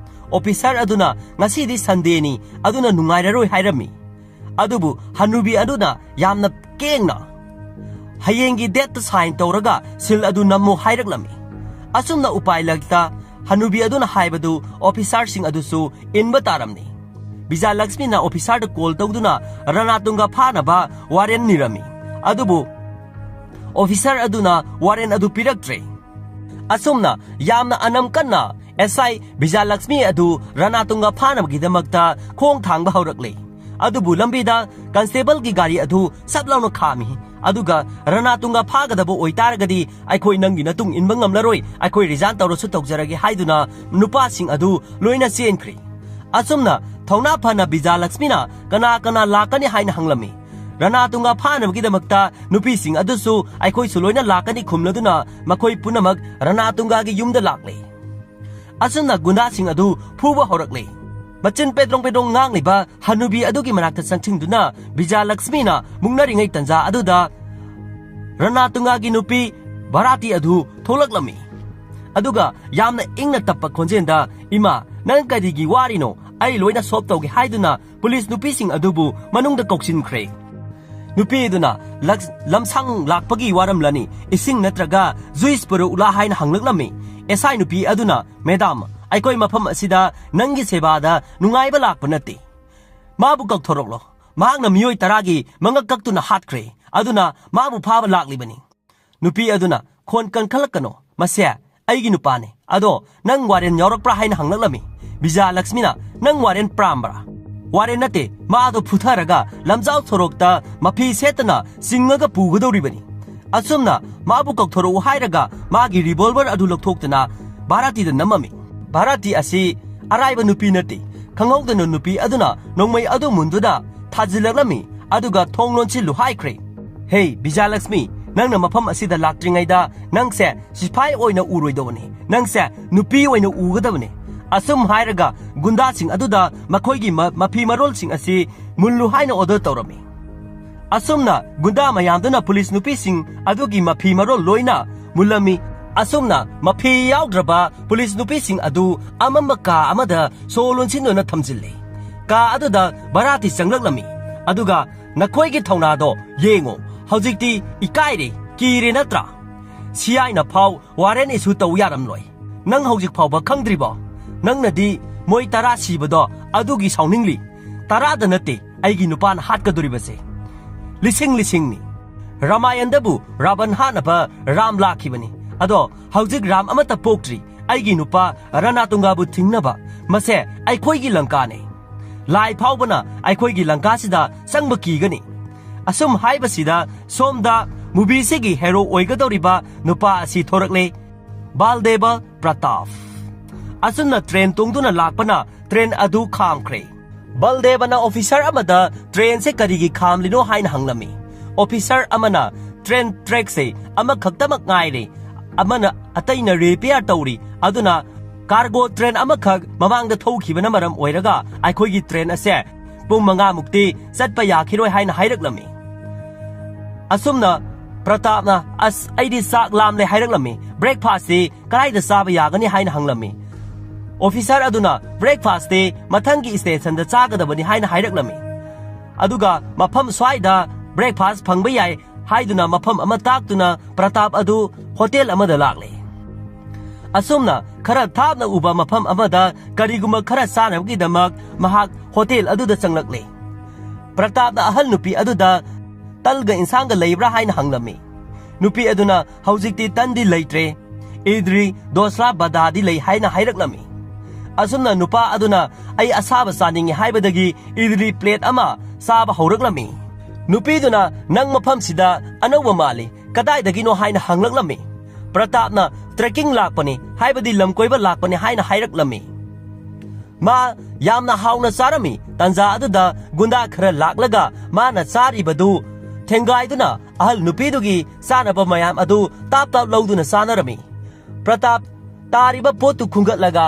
ꯑꯣꯐꯤꯁꯥꯔ ꯑꯗꯨꯅ, "ꯉꯁꯤꯗꯤ ꯁꯟꯗꯦꯅꯤ, ꯑꯗꯨꯅ ꯅꯨꯡꯉꯥꯏꯔꯔꯣꯏ" ꯍꯥꯏꯔꯝꯃꯤ꯫ ꯑꯗꯨꯕꯨ ꯍꯅꯨꯕꯤ ꯑꯗꯨꯅ ꯌꯥꯝꯅ ꯀꯦꯡꯅ, "ꯍꯌꯦꯡꯒꯤ ꯗꯦꯠꯇ ꯁꯥꯏꯟ ꯇꯧꯔꯒ ꯁꯤꯜ ꯑꯗꯨ ꯅꯝꯃꯨ" ꯍꯥꯏꯔꯛꯂꯝꯃꯤ꯫ ꯑꯁꯨꯝꯅ ꯎꯄꯥꯏ ꯂꯩꯇ ꯍꯅꯨꯕꯤ ꯑꯗꯨꯅ ꯍꯥꯏꯕꯗꯨ ꯑꯣꯐꯤꯁꯥꯔꯁꯤꯡ ꯑꯗꯨꯁꯨ ꯏꯟꯕ ꯇꯥꯔꯝꯅꯤ꯫ ꯕꯤꯖꯌꯂꯛꯁꯃꯤꯅ ꯑꯣꯐꯤꯁꯥꯔꯗ ꯀꯣꯜ ꯇꯧꯗꯨꯅ ꯔꯅꯥꯇꯨꯡꯒ ꯐꯥꯅꯕ ꯋꯥꯔꯦꯟ ꯅꯤꯔꯝꯃꯤ꯫ ꯑꯗꯨꯕꯨ ꯑꯣꯐꯤꯁꯥꯔ ꯑꯗꯨꯅ ꯋꯥꯔꯦꯟ ꯑꯗꯨ ꯄꯤꯔꯛꯇ꯭ꯔꯦ꯫ ꯑꯁꯨꯝꯅ ꯌꯥꯝꯅ ꯑꯅꯝ ꯀꯟꯅ ꯑꯦꯁ ꯑꯥꯏ ꯕꯤꯖꯌꯂꯛꯁꯃꯤ ꯑꯗꯨ ꯔꯅꯥꯇꯨꯡꯒ ꯐꯥꯅꯕꯒꯤꯗꯃꯛꯇ ꯈꯣꯡ ꯊꯥꯡꯕ ꯍꯧꯔꯛꯂꯦ꯫ ꯑꯗꯨꯕꯨ ꯂꯝꯕꯤꯗ ꯀꯟꯁꯇꯦꯕꯜꯒꯤ ꯒꯥꯔꯤ ꯑꯗꯨ ꯁꯞ ꯂꯥꯎꯅ ꯈꯥꯝꯃꯤ꯫ ꯑꯗꯨꯒ, "ꯔꯅꯥꯇꯨꯡꯒ ꯐꯥꯒꯗꯕ ꯑꯣꯏꯇꯥꯔꯒꯗꯤ ꯑꯩꯈꯣꯏ ꯅꯪꯒꯤ ꯃꯇꯨꯡ ꯏꯟꯕ ꯉꯝꯂꯔꯣꯏ, ꯑꯩꯈꯣꯏ ꯔꯤꯖꯥꯏꯟ ꯇꯧꯔꯁꯨ ꯇꯧꯖꯔꯒꯦ" ꯍꯥꯏꯗꯨꯅ ꯅꯨꯄꯥꯁꯤꯡ ꯑꯗꯨ ꯂꯣꯏꯅ ꯆꯦꯟꯈ꯭ꯔꯦ꯫ ꯑꯁꯨꯝꯅ ꯊꯧꯅꯥ ꯐꯅ ꯕꯤꯖꯌꯂꯛꯁꯃꯤꯅ ꯀꯅꯥ ꯀꯅꯥ ꯂꯥꯛꯀꯅꯤ ꯍꯥꯏꯅ ꯍꯪꯂꯝꯃꯤ꯫ ꯔꯅꯥꯇꯨꯡꯒ ꯐꯥꯅꯕꯒꯤꯗꯃꯛꯇ ꯅꯨꯄꯤꯁꯤꯡ ꯑꯗꯨꯁꯨ "ꯑꯩꯈꯣꯏꯁꯨ ꯂꯣꯏꯅ ꯂꯥꯛꯀꯅꯤ" ꯈꯨꯝꯂꯗꯨꯅ ꯃꯈꯣꯏ ꯄꯨꯝꯅꯃꯛ ꯔꯅꯥꯇꯨꯡꯒꯒꯤ ꯌꯨꯝꯗ ꯂꯥꯛꯂꯦ꯫ ꯑꯁꯨꯝꯅ ꯒꯨꯟꯗꯥꯁꯤꯡ ꯑꯗꯨ ꯐꯨꯕ ꯍꯧꯔꯛꯂꯦ꯫ ꯃꯆꯤꯟ ꯄꯦꯗ꯭ꯔꯣꯡ ꯄꯦꯗ꯭ꯔꯣꯡ ꯉꯥꯡꯂꯤꯕ ꯍꯅꯨꯕꯤ ꯑꯗꯨꯒꯤ ꯃꯅꯥꯛꯇ ꯆꯪꯁꯤꯟꯗꯨꯅ ꯕꯤꯖꯌꯂꯛꯁꯃꯤꯅ ꯃꯨꯛꯅꯔꯤꯉꯩ ꯇꯟꯖꯥ ꯑꯗꯨꯗ ꯔꯅꯥꯇꯨꯡꯒꯒꯤ ꯅꯨꯄꯤ ꯚꯥꯔꯥꯇꯤ ꯑꯗꯨ ꯊꯣꯛꯂꯛꯂꯝꯃꯤ꯫ ꯑꯗꯨꯒ ꯌꯥꯝꯅ ꯏꯪꯅ ꯇꯞꯄ ꯈꯣꯟꯖꯦꯜꯗ, "ꯏꯃꯥ, ꯅꯪ ꯀꯔꯤꯒꯤ ꯋꯥꯔꯤꯅꯣ? ꯑꯩ ꯂꯣꯏꯅ ꯁꯣꯜꯕ ꯇꯧꯒꯦ" ꯍꯥꯏꯗꯨꯅ ꯄꯨꯂꯤꯁ ꯅꯨꯄꯤꯁꯤꯡ ꯑꯗꯨꯕꯨ ꯃꯅꯨꯡꯗ ꯀꯧꯁꯤꯟꯈ꯭ꯔꯦ꯫ ꯅꯨꯄꯤ ꯑꯗꯨꯅ, "ꯂꯛ-, ꯂꯝꯁꯥꯡ ꯂꯥꯛꯄꯒꯤ ꯋꯥꯔꯝꯂꯅꯤ, ꯏꯁꯤꯡ ꯅꯠꯇ꯭ꯔꯒ ꯖꯨꯏꯁ ꯄꯨꯔꯛꯎꯂꯥ?" ꯍꯥꯏꯅ ꯍꯪꯂꯛꯂꯝꯃꯤ꯫ ꯑꯦꯁ ꯑꯥꯏ ꯅꯨꯄꯤ ꯑꯗꯨꯅ, "ꯃꯦꯗꯥꯝ, ꯑꯩꯈꯣꯏ ꯃꯐꯝ ꯑꯁꯤꯗ ꯅꯪꯒꯤ ꯁꯦꯕꯥꯗ ꯅꯨꯡꯉꯥꯏꯕ ꯂꯥꯛꯄ ꯅꯠꯇꯦ꯫ ꯃꯥꯕꯨ ꯀꯧꯊꯣꯔꯛꯂꯣ꯫ ꯃꯍꯥꯛꯅ ꯃꯤꯑꯣꯏ ꯇꯔꯥꯒꯤ ꯃꯉꯛ ꯀꯛꯇꯨꯅ ꯍꯥꯠꯈ꯭ꯔꯦ, ꯑꯗꯨꯅ ꯃꯥꯕꯨ ꯐꯥꯕ ꯂꯥꯛꯂꯤꯕꯅꯤ꯫" ꯅꯨꯄꯤ ꯑꯗꯨꯅ, "ꯈꯣꯟ ꯀꯟꯈꯠꯂꯛꯀꯅꯣ, ꯃꯁꯦ ꯑꯩꯒꯤ ꯅꯨꯄꯥꯅꯤ꯫ ꯑꯗꯣ ꯅꯪ ꯋꯥꯔꯦꯟ ꯌꯥꯎꯔꯛꯄ꯭ꯔꯥ?" ꯍꯥꯏꯅ ꯍꯪꯂꯛꯂꯝꯃꯤ꯫ ꯕꯤꯖꯥꯂꯛꯁꯃꯤꯅ, "ꯅꯪ ꯋꯥꯔꯦꯟ ꯄꯥꯝꯕ꯭ꯔꯥ?" "ꯋꯥꯔꯦꯟ ꯅꯠꯇꯦ, ꯃꯥꯗꯣ ꯐꯨꯊꯔꯒ ꯂꯝꯖꯥꯎ ꯁꯣꯔꯣꯛꯇ ꯃꯐꯤ ꯁꯦꯠꯇꯅ ꯆꯤꯡꯉꯒ ꯄꯨꯒꯗꯧꯔꯤꯕꯅꯤ꯫" ꯑꯁꯨꯝꯅ ꯃꯥꯕꯨ ꯀꯧꯊꯣꯔꯛꯎ ꯍꯥꯏꯔꯒ ꯃꯥꯒꯤ ꯔꯤꯚꯣꯜꯚꯔ ꯑꯗꯨ ꯂꯧꯊꯣꯛꯇꯨꯅ ꯚꯥꯔꯥꯇꯤꯗ ꯅꯝꯃꯝꯃꯤ꯫ ꯚꯥꯔꯥꯇꯤ ꯑꯁꯤ ꯑꯔꯥꯏꯕ ꯅꯨꯄꯤ ꯅꯠꯇꯦ꯫ ꯈꯪꯍꯧꯗꯅ ꯅꯨꯄꯤ ꯑꯗꯨꯅ ꯅꯣꯡꯃꯩ ꯑꯗꯨ ꯃꯨꯟꯗꯨꯅ ꯊꯥꯖꯤꯜꯂꯛꯂꯝꯃꯤ, ꯑꯗꯨꯒ "ꯊꯣꯡ ꯂꯣꯟꯁꯤꯜꯂꯨ" ꯍꯥꯏꯈ꯭ꯔꯦ꯫ "ꯍꯦ ꯕꯤꯖꯥꯂꯛꯁꯃꯤ, ꯅꯪꯅ ꯃꯐꯝ ꯑꯁꯤꯗ ꯂꯥꯛꯇ꯭ꯔꯤꯉꯩꯗ ꯅꯪꯁꯦ ꯁꯤꯐꯥꯏ ꯑꯣꯏꯅ ꯎꯔꯣꯏꯗꯕꯅꯤ, ꯅꯪꯁꯦ ꯅꯨꯄꯤ ꯑꯣꯏꯅ ꯎꯒꯗꯕꯅꯤ꯫" ꯑꯁꯨꯝ ꯍꯥꯏꯔꯒ ꯒꯨꯟꯗꯥꯁꯤꯡ ꯑꯗꯨꯗ ꯃꯈꯣꯏꯒꯤ ꯃ-, ꯃꯐꯤ ꯃꯔꯣꯜꯁꯤꯡ ꯑꯁꯤ ꯃꯨꯜꯂꯨ ꯍꯥꯏꯅ ꯑꯣꯔꯗꯔ ꯇꯧꯔꯝꯃꯤ꯫ ꯑꯁꯨꯝꯅ ꯒꯨꯟꯗꯥ ꯃꯌꯥꯝꯗꯨꯅ ꯄꯨꯂꯤꯁ ꯅꯨꯄꯤꯁꯤꯡ ꯑꯗꯨꯒꯤ ꯃꯐꯤ ꯃꯔꯣꯜ ꯂꯣꯏꯅ ꯃꯨꯜꯂꯝꯃꯤ꯫ ꯑꯁꯨꯝꯅ ꯃꯐꯤ ꯌꯥꯎꯗ꯭ꯔꯕ ꯄꯨꯂꯤꯁ ꯅꯨꯄꯤꯁꯤꯡ ꯑꯗꯨ ꯑꯃꯝꯕ ꯀꯥ ꯑꯃꯗ ꯁꯣ ꯂꯣꯟꯁꯤꯟꯗꯨꯅ ꯊꯝꯖꯤꯜꯂꯤ꯫ ꯀꯥ ꯑꯗꯨꯗ ꯚꯥꯔꯥꯇꯤ ꯆꯪꯂꯛꯂꯝꯃꯤ꯫ ꯑꯗꯨꯒ, "ꯅꯈꯣꯏꯒꯤ ꯊꯧꯅꯥꯗꯣ ꯌꯦꯡꯉꯣ, ꯍꯧꯖꯤꯛꯇꯤ ꯏꯀꯥꯏꯔꯦ, ꯀꯤꯔꯦ ꯅꯠꯇ꯭ꯔꯥ? ꯁꯤ ꯑꯥꯏꯅ ꯐꯥꯎ ꯋꯥꯔꯦꯟ ꯏꯁꯨ ꯇꯧ ꯌꯥꯔꯝꯂꯣꯏ꯫ ꯅꯪ ꯍꯧꯖꯤꯛ ꯐꯥꯎꯕ ꯈꯪꯗ꯭ꯔꯤꯕꯣ? ꯅꯪꯅꯗꯤ ꯃꯣꯏ ꯇꯔꯥ ꯁꯤꯕꯗꯣ ꯑꯗꯨꯒꯤ ꯁꯥꯎꯅꯤꯡꯂꯤ꯫ ꯇꯔꯥꯗ ꯅꯠꯇꯦ ꯑꯩꯒꯤ ꯅꯨꯄꯥꯅ ꯍꯥꯠꯀꯗꯧꯔꯤꯕꯁꯦ꯫ ꯂꯤꯁꯤꯡ ꯂꯤꯁꯤꯡꯅꯤ꯫ ꯔꯥꯃꯥꯌꯟꯗꯕꯨ ꯔꯥꯕꯟ ꯍꯥꯠꯅꯕ ꯔꯥꯝ ꯂꯥꯛꯈꯤꯕꯅꯤ꯫ ꯑꯗꯣ ꯍꯧꯖꯤꯛ ꯔꯥꯝ ꯑꯃꯠꯇ ꯄꯣꯛꯇ꯭ꯔꯤ꯫ ꯑꯩꯒꯤ ꯅꯨꯄꯥ ꯔꯅꯥꯇꯨꯡꯒꯥꯕꯨ ꯊꯤꯡꯅꯕ꯫ ꯃꯁꯦ ꯑꯩꯈꯣꯏꯒꯤ ꯂꯪꯀꯥꯅꯤ꯫ ꯂꯥꯏ ꯐꯥꯎꯕꯅ ꯑꯩꯈꯣꯏꯒꯤ ꯂꯪꯀꯥꯁꯤꯗ ꯆꯪꯕ ꯀꯤꯒꯅꯤ꯫" ꯑꯁꯨꯝ ꯍꯥꯏꯕꯁꯤꯗ ꯁꯣꯝꯗ ꯃꯨꯚꯤꯁꯤꯒꯤ ꯍꯦꯔꯣ ꯑꯣꯏꯒꯗꯧꯔꯤꯕ ꯅꯨꯄꯥ ꯑꯁꯤ ꯊꯣꯔꯛꯂꯦ, ꯕꯥꯜꯗꯦꯕ ꯄ꯭ꯔꯇꯥꯞ꯫ ꯑꯁꯨꯝꯅ ꯇ꯭ꯔꯦꯟ ꯇꯣꯡꯗꯨꯅ ꯂꯥꯛꯄꯅ ꯇ꯭ꯔꯦꯟ ꯑꯗꯨ ꯈꯥꯝꯈ꯭ꯔꯦ꯫ ꯕꯜꯗꯦꯕꯅ ꯑꯣꯐꯤꯁꯔ ꯑꯃꯗ ꯇ꯭ꯔꯦꯟꯁꯦ ꯀꯔꯤꯒꯤ ꯈꯥꯝꯂꯤꯅꯣ ꯍꯥꯏꯅ ꯍꯪꯂꯝꯃꯤ꯫ ꯑꯣꯐꯤꯁꯔ ꯑꯃꯅ, "ꯇ꯭ꯔꯦꯟ ꯇ꯭ꯔꯦꯛꯁꯦ ꯑꯃꯈꯛꯇꯃꯛ ꯉꯥꯏꯔꯦ, ꯑꯃꯅ, ꯑꯇꯩꯅ ꯔꯤꯄꯤꯌꯥꯔ ꯇꯧꯔꯤ, ꯑꯗꯨꯅ ꯀꯥꯔꯒꯣ ꯇ꯭ꯔꯦꯟ ꯑꯃꯈꯛ ꯃꯃꯥꯡꯗ ꯊꯧꯈꯤꯕꯅ ꯃꯔꯝ ꯑꯣꯏꯔꯒ ꯑꯩꯈꯣꯏꯒꯤ ꯇ꯭ꯔꯦꯟ ꯑꯁꯦ ꯄꯨꯡ ꯃꯉꯥꯃꯨꯛꯇꯤ ꯆꯠꯄ ꯌꯥꯈꯤꯔꯣꯏ" ꯍꯥꯏꯅ ꯍꯥꯏꯔꯛꯂꯝꯃꯤ꯫ ꯑꯁꯨꯝꯅ ꯄ꯭ꯔꯇꯥꯞꯅ, "ꯑꯁ, ꯑꯩꯗꯤ ꯆꯥꯛ ꯂꯥꯝꯂꯦ" ꯍꯥꯏꯔꯛꯂꯝꯃꯤ꯫ "ꯕ꯭ꯔꯦꯛꯐꯥꯁꯁꯤ ꯀꯗꯥꯏꯗ ꯆꯥꯕ ꯌꯥꯒꯅꯤ?" ꯍꯥꯏꯅ ꯍꯪꯂꯝꯃꯤ꯫ ꯑꯣꯐꯤꯁꯔ ꯑꯗꯨꯅ, "ꯕ꯭ꯔꯦꯛꯐꯥꯁꯇꯤ ꯃꯊꯪꯒꯤ ꯁ꯭ꯇꯦꯁꯟꯗ ꯆꯥꯒꯗꯕꯅꯤ" ꯍꯥꯏꯅ ꯍꯥꯏꯔꯛꯂꯝꯃꯤ꯫ ꯑꯗꯨꯒ ꯃꯐꯝ ꯁ꯭ꯋꯥꯏꯗ breakfast ꯐꯪꯕ ꯌꯥꯏ ꯍꯥꯏꯗꯨꯅ ꯃꯐꯝ ꯑꯃ ꯇꯥꯛꯇꯨꯅ ꯄ꯭ꯔꯇꯥꯞ ꯑꯗꯨ ꯍꯣꯇꯦꯜ ꯑꯃꯗ ꯂꯥꯛꯂꯦ꯫ ꯑꯁꯨꯝꯅ ꯈꯔ ꯊꯥꯞꯅ ꯎꯕ ꯃꯐꯝ ꯑꯃꯗ ꯀꯔꯤꯒꯨꯝꯕ ꯈꯔ ꯆꯥꯅꯕꯒꯤꯗꯃꯛ ꯃꯍꯥꯛ ꯍꯣꯇꯦꯜ ꯑꯗꯨꯗ ꯆꯪꯂꯛꯂꯦ꯫ ꯄ꯭ꯔꯇꯥꯞꯅ ꯑꯍꯜ ꯅꯨꯄꯤ ꯑꯗꯨꯗ ꯇꯜꯒ ꯏꯟꯁꯥꯡꯒ ꯂꯩꯕ꯭ꯔꯥ ꯍꯥꯏꯅ ꯍꯪꯂꯝꯃꯤ꯫ ꯅꯨꯄꯤ ꯑꯗꯨꯅ ꯍꯧꯖꯤꯛꯇꯤ ꯇꯟꯗꯤ ꯂꯩꯇ꯭ꯔꯦ, ꯏꯗ꯭ꯔꯤ, ꯗꯣꯁꯂꯥ, ꯕꯗꯥꯗꯤ ꯂꯩ ꯍꯥꯏꯅ ꯍꯥꯏꯔꯛꯂꯝꯃꯤ꯫ ꯑꯁꯨꯝꯅ ꯅꯨꯄꯥ ꯑꯗꯨꯅ ꯑꯩ ꯑꯁꯥꯕ ꯆꯥꯅꯤꯡꯉꯤ ꯍꯥꯏꯕꯗꯒꯤ ꯏꯗ꯭ꯔꯤ plate ꯑꯃ ꯆꯥꯕ ꯍꯧꯔꯛꯂꯝꯃꯤ꯫ ꯅꯨꯄꯤꯗꯨꯅ ꯅꯪ ꯃꯐꯝꯁꯤꯗ ꯑꯅꯧꯕ ꯃꯥꯜꯂꯤ, ꯀꯗꯥꯏꯗꯒꯤꯅꯣ ꯍꯥꯏꯅ ꯍꯪꯂꯛꯂꯝꯃꯤ꯫ ꯄ꯭ꯔꯇꯥꯞꯅ trekking ꯂꯥꯛꯄꯅꯤ, ꯍꯥꯏꯕꯗꯤ ꯂꯝꯀꯣꯏꯕ ꯂꯥꯛꯄꯅꯤ ꯍꯥꯏꯅ ꯍꯥꯏꯔꯛꯂꯝꯃꯤ꯫ ꯃꯥ ꯌꯥꯝꯅ ꯍꯥꯎꯅ ꯆꯥꯔꯝꯃꯤ꯫ ꯇꯟꯖꯥ ꯑꯗꯨꯗ ꯒꯨꯟꯗꯥ ꯈꯔ ꯂꯥꯛꯂꯒ ꯃꯥꯅ ꯆꯥꯔꯤꯕꯗꯨ ꯊꯦꯡꯒꯥꯏꯗꯨꯅ ꯑꯍꯜ ꯅꯨꯄꯤꯗꯨꯒꯤ ꯆꯥꯅꯕ ꯃꯌꯥꯝ ꯑꯗꯨ ꯇꯥꯞ ꯇꯥꯞ ꯂꯧꯗꯨꯅ ꯆꯥꯅꯔꯝꯃꯤ꯫ ꯄ꯭ꯔꯇꯥꯞ ꯇꯥꯔꯤꯕ ꯄꯣꯠꯇꯨ ꯈꯨꯟꯒꯠꯂꯒ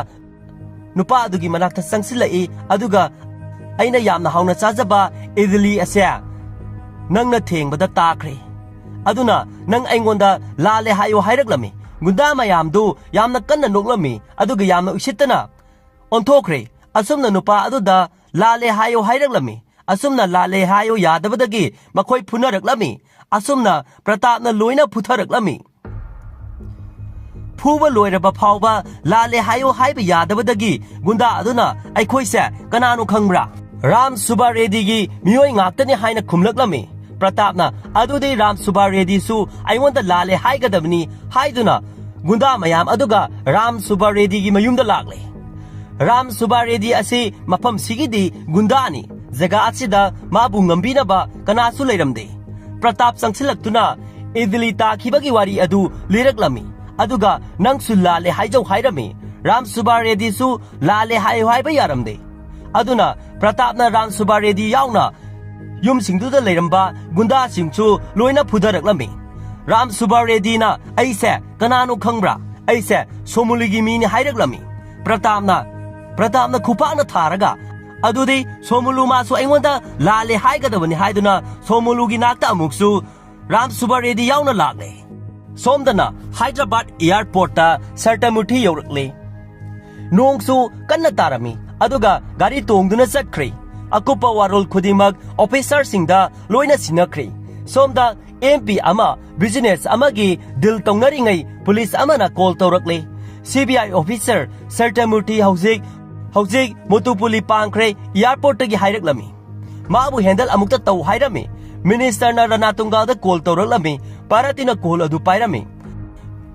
ꯅꯨꯄꯥ ꯑꯗꯨꯒꯤ ꯃꯅꯥꯛꯇ ꯆꯪꯁꯤꯜꯂꯛꯏ, ꯑꯗꯨꯒ ꯑꯩꯅ ꯌꯥꯝꯅ ꯍꯥꯎꯅ ꯆꯥꯖꯕ ꯏꯗꯂꯤ ꯑꯁꯦ ꯅꯪꯅ ꯊꯦꯡꯕꯗ ꯇꯥꯈ꯭ꯔꯦ, ꯑꯗꯨꯅ ꯅꯪ ꯑꯩꯉꯣꯟꯗ ꯂꯥꯜꯂꯦ ꯍꯥꯏꯌꯨ ꯍꯥꯏꯔꯛꯂꯝꯃꯤ꯫ ꯒꯨꯟꯗꯥ ꯃꯌꯥꯝꯗꯨ ꯌꯥꯝꯅ ꯀꯟꯅ ꯅꯣꯛꯂꯝꯃꯤ, ꯑꯗꯨꯒ ꯌꯥꯝꯅ ꯎꯁꯤꯠꯇꯅ ꯑꯣꯟꯊꯣꯛꯈ꯭ꯔꯦ꯫ ꯑꯁꯨꯝꯅ ꯅꯨꯄꯥ ꯑꯗꯨꯗ ꯂꯥꯜꯂꯦ ꯍꯥꯏꯌꯨ ꯍꯥꯏꯔꯛꯂꯝꯃꯤ꯫ ꯑꯁꯨꯝꯅ ꯂꯥꯜꯂꯦ ꯍꯥꯏꯌꯨ ꯌꯥꯗꯕꯗꯒꯤ ꯃꯈꯣꯏ ꯐꯨꯅꯔꯛꯂꯝꯃꯤ꯫ ꯑꯁꯨꯝꯅ ꯄ꯭ꯔꯇꯥꯞꯅ ꯂꯣꯏꯅ ꯐꯨꯊꯔꯛꯂꯝꯃꯤ꯫ ꯐꯨꯕ ꯂꯣꯏꯔꯕ ꯐꯥꯎꯕ ꯂꯥꯜꯂꯦ ꯍꯥꯏꯌꯨ ꯍꯥꯏꯕ ꯌꯥꯗꯕꯗꯒꯤ ꯒꯨꯟꯗꯥ ꯑꯗꯨꯅ ꯑꯩꯈꯣꯏꯁꯦ ꯀꯅꯥꯅꯣ ꯈꯪꯕ꯭ꯔꯥ? ꯔꯥꯝ ꯁꯨꯕꯥ ꯔꯦꯗꯤꯒꯤ ꯃꯤꯑꯣꯏ ꯉꯥꯛꯇꯅꯤ ꯍꯥꯏꯅ ꯈꯨꯝꯂꯛꯂꯝꯃꯤ꯫ ꯄ꯭ꯔꯇꯥꯞꯅ ꯑꯗꯨꯗꯤ ꯔꯥꯝ ꯁꯨꯕꯥ ꯔꯦꯗꯤꯁꯨ ꯑꯩꯉꯣꯟꯗ ꯂꯥꯜꯂꯦ ꯍꯥꯏꯒꯗꯕꯅꯤ ꯍꯥꯏꯗꯨꯅ ꯒꯨꯟꯗꯥ ꯃꯌꯥꯝ ꯑꯗꯨꯒ ꯔꯥꯝ ꯁꯨꯕꯥ ꯔꯦꯗꯤꯒꯤ ꯃꯌꯨꯝꯗ ꯂꯥꯛꯂꯦ꯫ ꯔꯥꯝ ꯁꯨꯕꯥ ꯔꯦꯗꯤ ꯑꯁꯤ ꯃꯐꯝꯁꯤꯒꯤꯗꯤ ꯒꯨꯟꯗꯥꯅꯤ꯫ ꯖꯒꯥ ꯑꯁꯤꯗ ꯃꯥꯕꯨ ꯉꯝꯕꯤꯅꯕ ꯀꯅꯥꯁꯨ ꯂꯩꯔꯝꯗꯦ꯫ ꯄ꯭ꯔꯇꯥꯞ ꯆꯪꯁꯤꯜꯂꯛꯇꯨꯅ ꯏꯗꯂꯤ ꯇꯥꯈꯤꯕꯒꯤ ꯋꯥꯔꯤ ꯑꯗꯨ ꯂꯤꯔꯛꯂꯝꯃꯤ꯫ ꯑꯗꯨꯒ ꯅꯪꯁꯨ ꯂꯥꯜꯂꯦ ꯍꯥꯏꯖꯧ ꯍꯥꯏꯔꯝꯃꯤ꯫ ꯔꯥꯝ ꯁꯨꯕꯥ ꯔꯦꯗꯤꯁꯨ ꯂꯥꯜꯂꯦ ꯍꯥꯏꯌꯨ ꯍꯥꯏꯕ ꯌꯥꯔꯝꯗꯦ꯫ ꯑꯗꯨꯅ ꯄ꯭ꯔꯇꯥꯞꯅ ꯔꯥꯝ ꯁꯨꯕꯥ ꯔꯦꯗꯤ ꯌꯥꯎꯅ ꯌꯨꯝꯁꯤꯡꯗꯨꯗ ꯂꯩꯔꯝꯕ ꯒꯨꯟꯗꯥꯁꯤꯡꯁꯨ ꯂꯣꯏꯅ ꯐꯨꯊꯔꯛꯂꯝꯃꯤ꯫ ꯔꯥꯝ ꯁꯨꯕꯥ ꯔꯦꯗꯤꯅ ꯑꯩꯁꯦ ꯀꯅꯥꯅꯣ ꯈꯪꯕ꯭ꯔꯥ? ꯑꯩꯁꯦ ꯁꯣꯃꯨꯂꯨꯒꯤ ꯃꯤꯅꯤ ꯍꯥꯏꯔꯛꯂꯝꯃꯤ꯫ ꯄ꯭ꯔꯇꯥꯞꯅ, ꯄ꯭ꯔꯇꯥꯞꯅ ꯈꯨꯄꯥꯛꯅ ꯊꯥꯔꯒ, ꯑꯗꯨꯗꯤ ꯁꯣꯃꯨꯂꯨ ꯃꯥꯁꯨ ꯑꯩꯉꯣꯟꯗ ꯂꯥꯜꯂꯦ ꯍꯥꯏꯒꯗꯕꯅꯤ ꯍꯥꯏꯗꯨꯅ ꯁꯣꯃꯨꯂꯨꯒꯤ ꯅꯥꯛꯇ ꯑꯃꯨꯛꯁꯨ ꯔꯥꯝ ꯁꯨꯕꯥ ꯔꯦꯗꯤ ꯌꯥꯎꯅ ꯂꯥꯛꯂꯦ꯫ ꯁꯣꯝꯗꯅ ꯍꯥꯏꯗ꯭ꯔꯕꯥꯗ airportꯇ ꯁꯇꯃꯨꯔꯊꯤ ꯌꯧꯔꯛꯂꯦ꯫ ꯅꯣꯡꯁꯨ ꯀꯟꯅ ꯇꯥꯔꯝꯃꯤ, ꯑꯗꯨꯒ ꯒꯥꯔꯤ ꯇꯣꯡꯗꯨꯅ ꯆꯠꯈ꯭ꯔꯦ꯫ ꯑꯀꯨꯞꯄ ꯋꯥꯔꯣꯜ ꯈꯨꯗꯤꯡꯃꯛ ꯑꯣꯐꯤꯁꯔꯁꯤꯡꯗ ꯂꯣꯏꯅ ꯁꯤꯟꯅꯈ꯭ꯔꯦ꯫ ꯁꯣꯝꯗ ꯑꯦꯝ ꯄꯤ ꯑꯃ ꯕꯤꯖꯤꯅꯦꯁ ꯑꯃꯒꯤ ꯗꯤꯜ ꯇꯧꯅꯔꯤꯉꯩ ꯄꯨꯂꯤꯁ ꯑꯃꯅ ꯀꯣꯜ ꯇꯧꯔꯛꯂꯦ꯫ ꯁꯤ ꯕꯤ ꯑꯥꯏ ꯑꯣꯐꯤꯁꯔ ꯁꯇ꯭ꯌꯃꯨꯔꯇꯤ ꯍꯧꯖꯤꯛ, ꯍꯧꯖꯤꯛ ꯃꯣꯇꯨꯄꯨꯂꯤ ꯄꯥꯡꯈ꯭ꯔꯦ, ꯑꯦꯌꯥꯔꯄꯣꯔꯠꯇꯒꯤ ꯍꯥꯏꯔꯛꯂꯝꯃꯤ꯫ ꯃꯥꯕꯨ ꯍꯦꯟꯗꯜ ꯑꯃꯨꯛꯇ ꯇꯧ ꯍꯥꯏꯔꯝꯃꯤ꯫ ꯃꯤꯅꯤꯁꯇꯔꯅ ꯔꯅꯥꯇꯨꯡꯒꯥꯗ ꯀꯣꯜ ꯇꯧꯔꯛꯂꯝꯃꯤ꯫ ꯚꯥꯔꯇꯤꯅ ꯀꯣꯜ ꯑꯗꯨ ꯄꯥꯏꯔꯝꯃꯤ꯫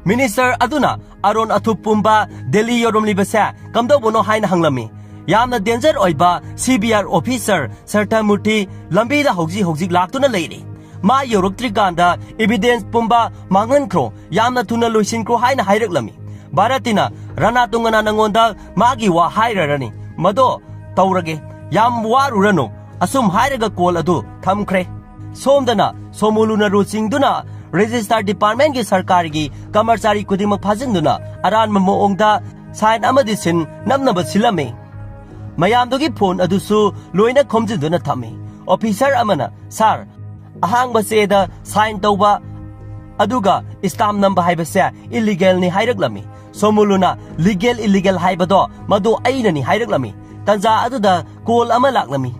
ꯃꯤꯅꯤꯁꯇꯔ ꯑꯗꯨꯅ ꯑꯔꯣꯟ ꯑꯊꯨꯞ ꯄꯨꯝꯕ ꯗꯦꯜꯂꯤ ꯌꯧꯔꯝꯂꯤꯕꯁꯦ ꯀꯝꯗꯧꯕꯅꯣ ꯍꯥꯏꯅ ꯍꯪꯂꯝꯃꯤ꯫ ꯌꯥꯝꯅ ꯗꯦꯟꯖꯔ ꯑꯣꯏꯕ ꯁꯤ ꯕꯤ ꯑꯥꯏ ꯑꯣꯐꯤꯁꯔ ꯁꯇ꯭ꯌꯃꯨꯔꯇꯤ ꯂꯝꯕꯤꯗ ꯍꯧꯖꯤꯛ ꯍꯧꯖꯤꯛ ꯂꯥꯛꯇꯨꯅ ꯂꯩꯔꯤ꯫ ꯃꯥ ꯌꯧꯔꯛꯇ꯭ꯔꯤꯀꯥꯟꯗ ꯏꯚꯤꯗꯦꯟꯁ ꯄꯨꯝꯕ ꯃꯥꯡꯍꯟꯈ꯭ꯔꯣ, ꯌꯥꯝꯅ ꯊꯨꯅ ꯂꯣꯏꯁꯤꯟꯈ꯭ꯔꯣ ꯍꯥꯏꯅ ꯍꯥꯏꯔꯛꯂꯝꯃꯤ꯫ ꯚꯥꯔꯇꯤꯅ, "ꯔꯅꯥꯇꯨꯡꯒꯅ ꯅꯉꯣꯟꯗ ꯃꯥꯒꯤ ꯋꯥ ꯍꯥꯏꯔꯔꯅꯤ, ꯃꯗꯣ ꯇꯧꯔꯒꯦ, ꯌꯥꯝ ꯋꯥꯔꯨꯔꯅꯨ"꯫ ꯑꯁꯨꯝ ꯍꯥꯏꯔꯒ ꯀꯣꯜ ꯑꯗꯨ ꯊꯝꯈ꯭ꯔꯦ꯫ ꯁꯣꯝꯗꯅ ꯁꯣꯃꯨꯂꯨꯅ ꯔꯨꯆꯤꯡꯗꯨꯅ ꯔꯦꯖꯤꯁꯇꯥꯔ ꯗꯤꯄꯥꯔꯠꯃꯦꯟꯒꯤ ꯁꯔꯀꯥꯔꯒꯤ ꯀꯔꯃꯆꯥꯔꯤ ꯈꯨꯗꯤꯡꯃꯛ ꯐꯥꯖꯤꯟꯗꯨꯅ ꯑꯔꯥꯟꯕ ꯃꯑꯣꯡꯗ ꯁꯥꯏꯟ ꯑꯃꯗꯤ ꯁꯤꯟ ꯅꯝꯅꯕ ꯁꯤꯜꯂꯝꯃꯤ꯫ ꯃꯌꯥꯝꯗꯨꯒꯤ ꯐꯣꯟ ꯑꯗꯨꯁꯨ ꯂꯣꯏꯅ ꯈꯣꯝꯖꯤꯟꯗꯨꯅ ꯊꯝꯃꯤ꯫ ꯑꯣꯐꯤꯁꯔ ꯑꯃꯅ, "ꯁꯥꯔ, ꯑꯍꯥꯡꯕ ꯆꯦꯗ ꯁꯥꯏꯟ ꯇꯧꯕ ꯑꯗꯨꯒ ꯁ꯭ꯇꯥꯝ ꯅꯝꯕ ꯍꯥꯏꯕꯁꯦ ꯏꯂꯤꯒꯦꯜꯅꯤ" ꯍꯥꯏꯔꯛꯂꯝꯃꯤ꯫ ꯁꯣꯃꯨꯂꯨꯅ, "ꯂꯤꯒꯦꯜ ꯏꯂꯤꯒꯦꯜ ꯍꯥꯏꯕꯗꯣ ꯃꯗꯨ ꯑꯩꯅꯅꯤ" ꯍꯥꯏꯔꯛꯂꯝꯃꯤ꯫ ꯇꯟꯖꯥ ꯑꯗꯨꯗ ꯀꯣꯜ ꯑꯃ ꯂꯥꯛꯂꯝꯃꯤ꯫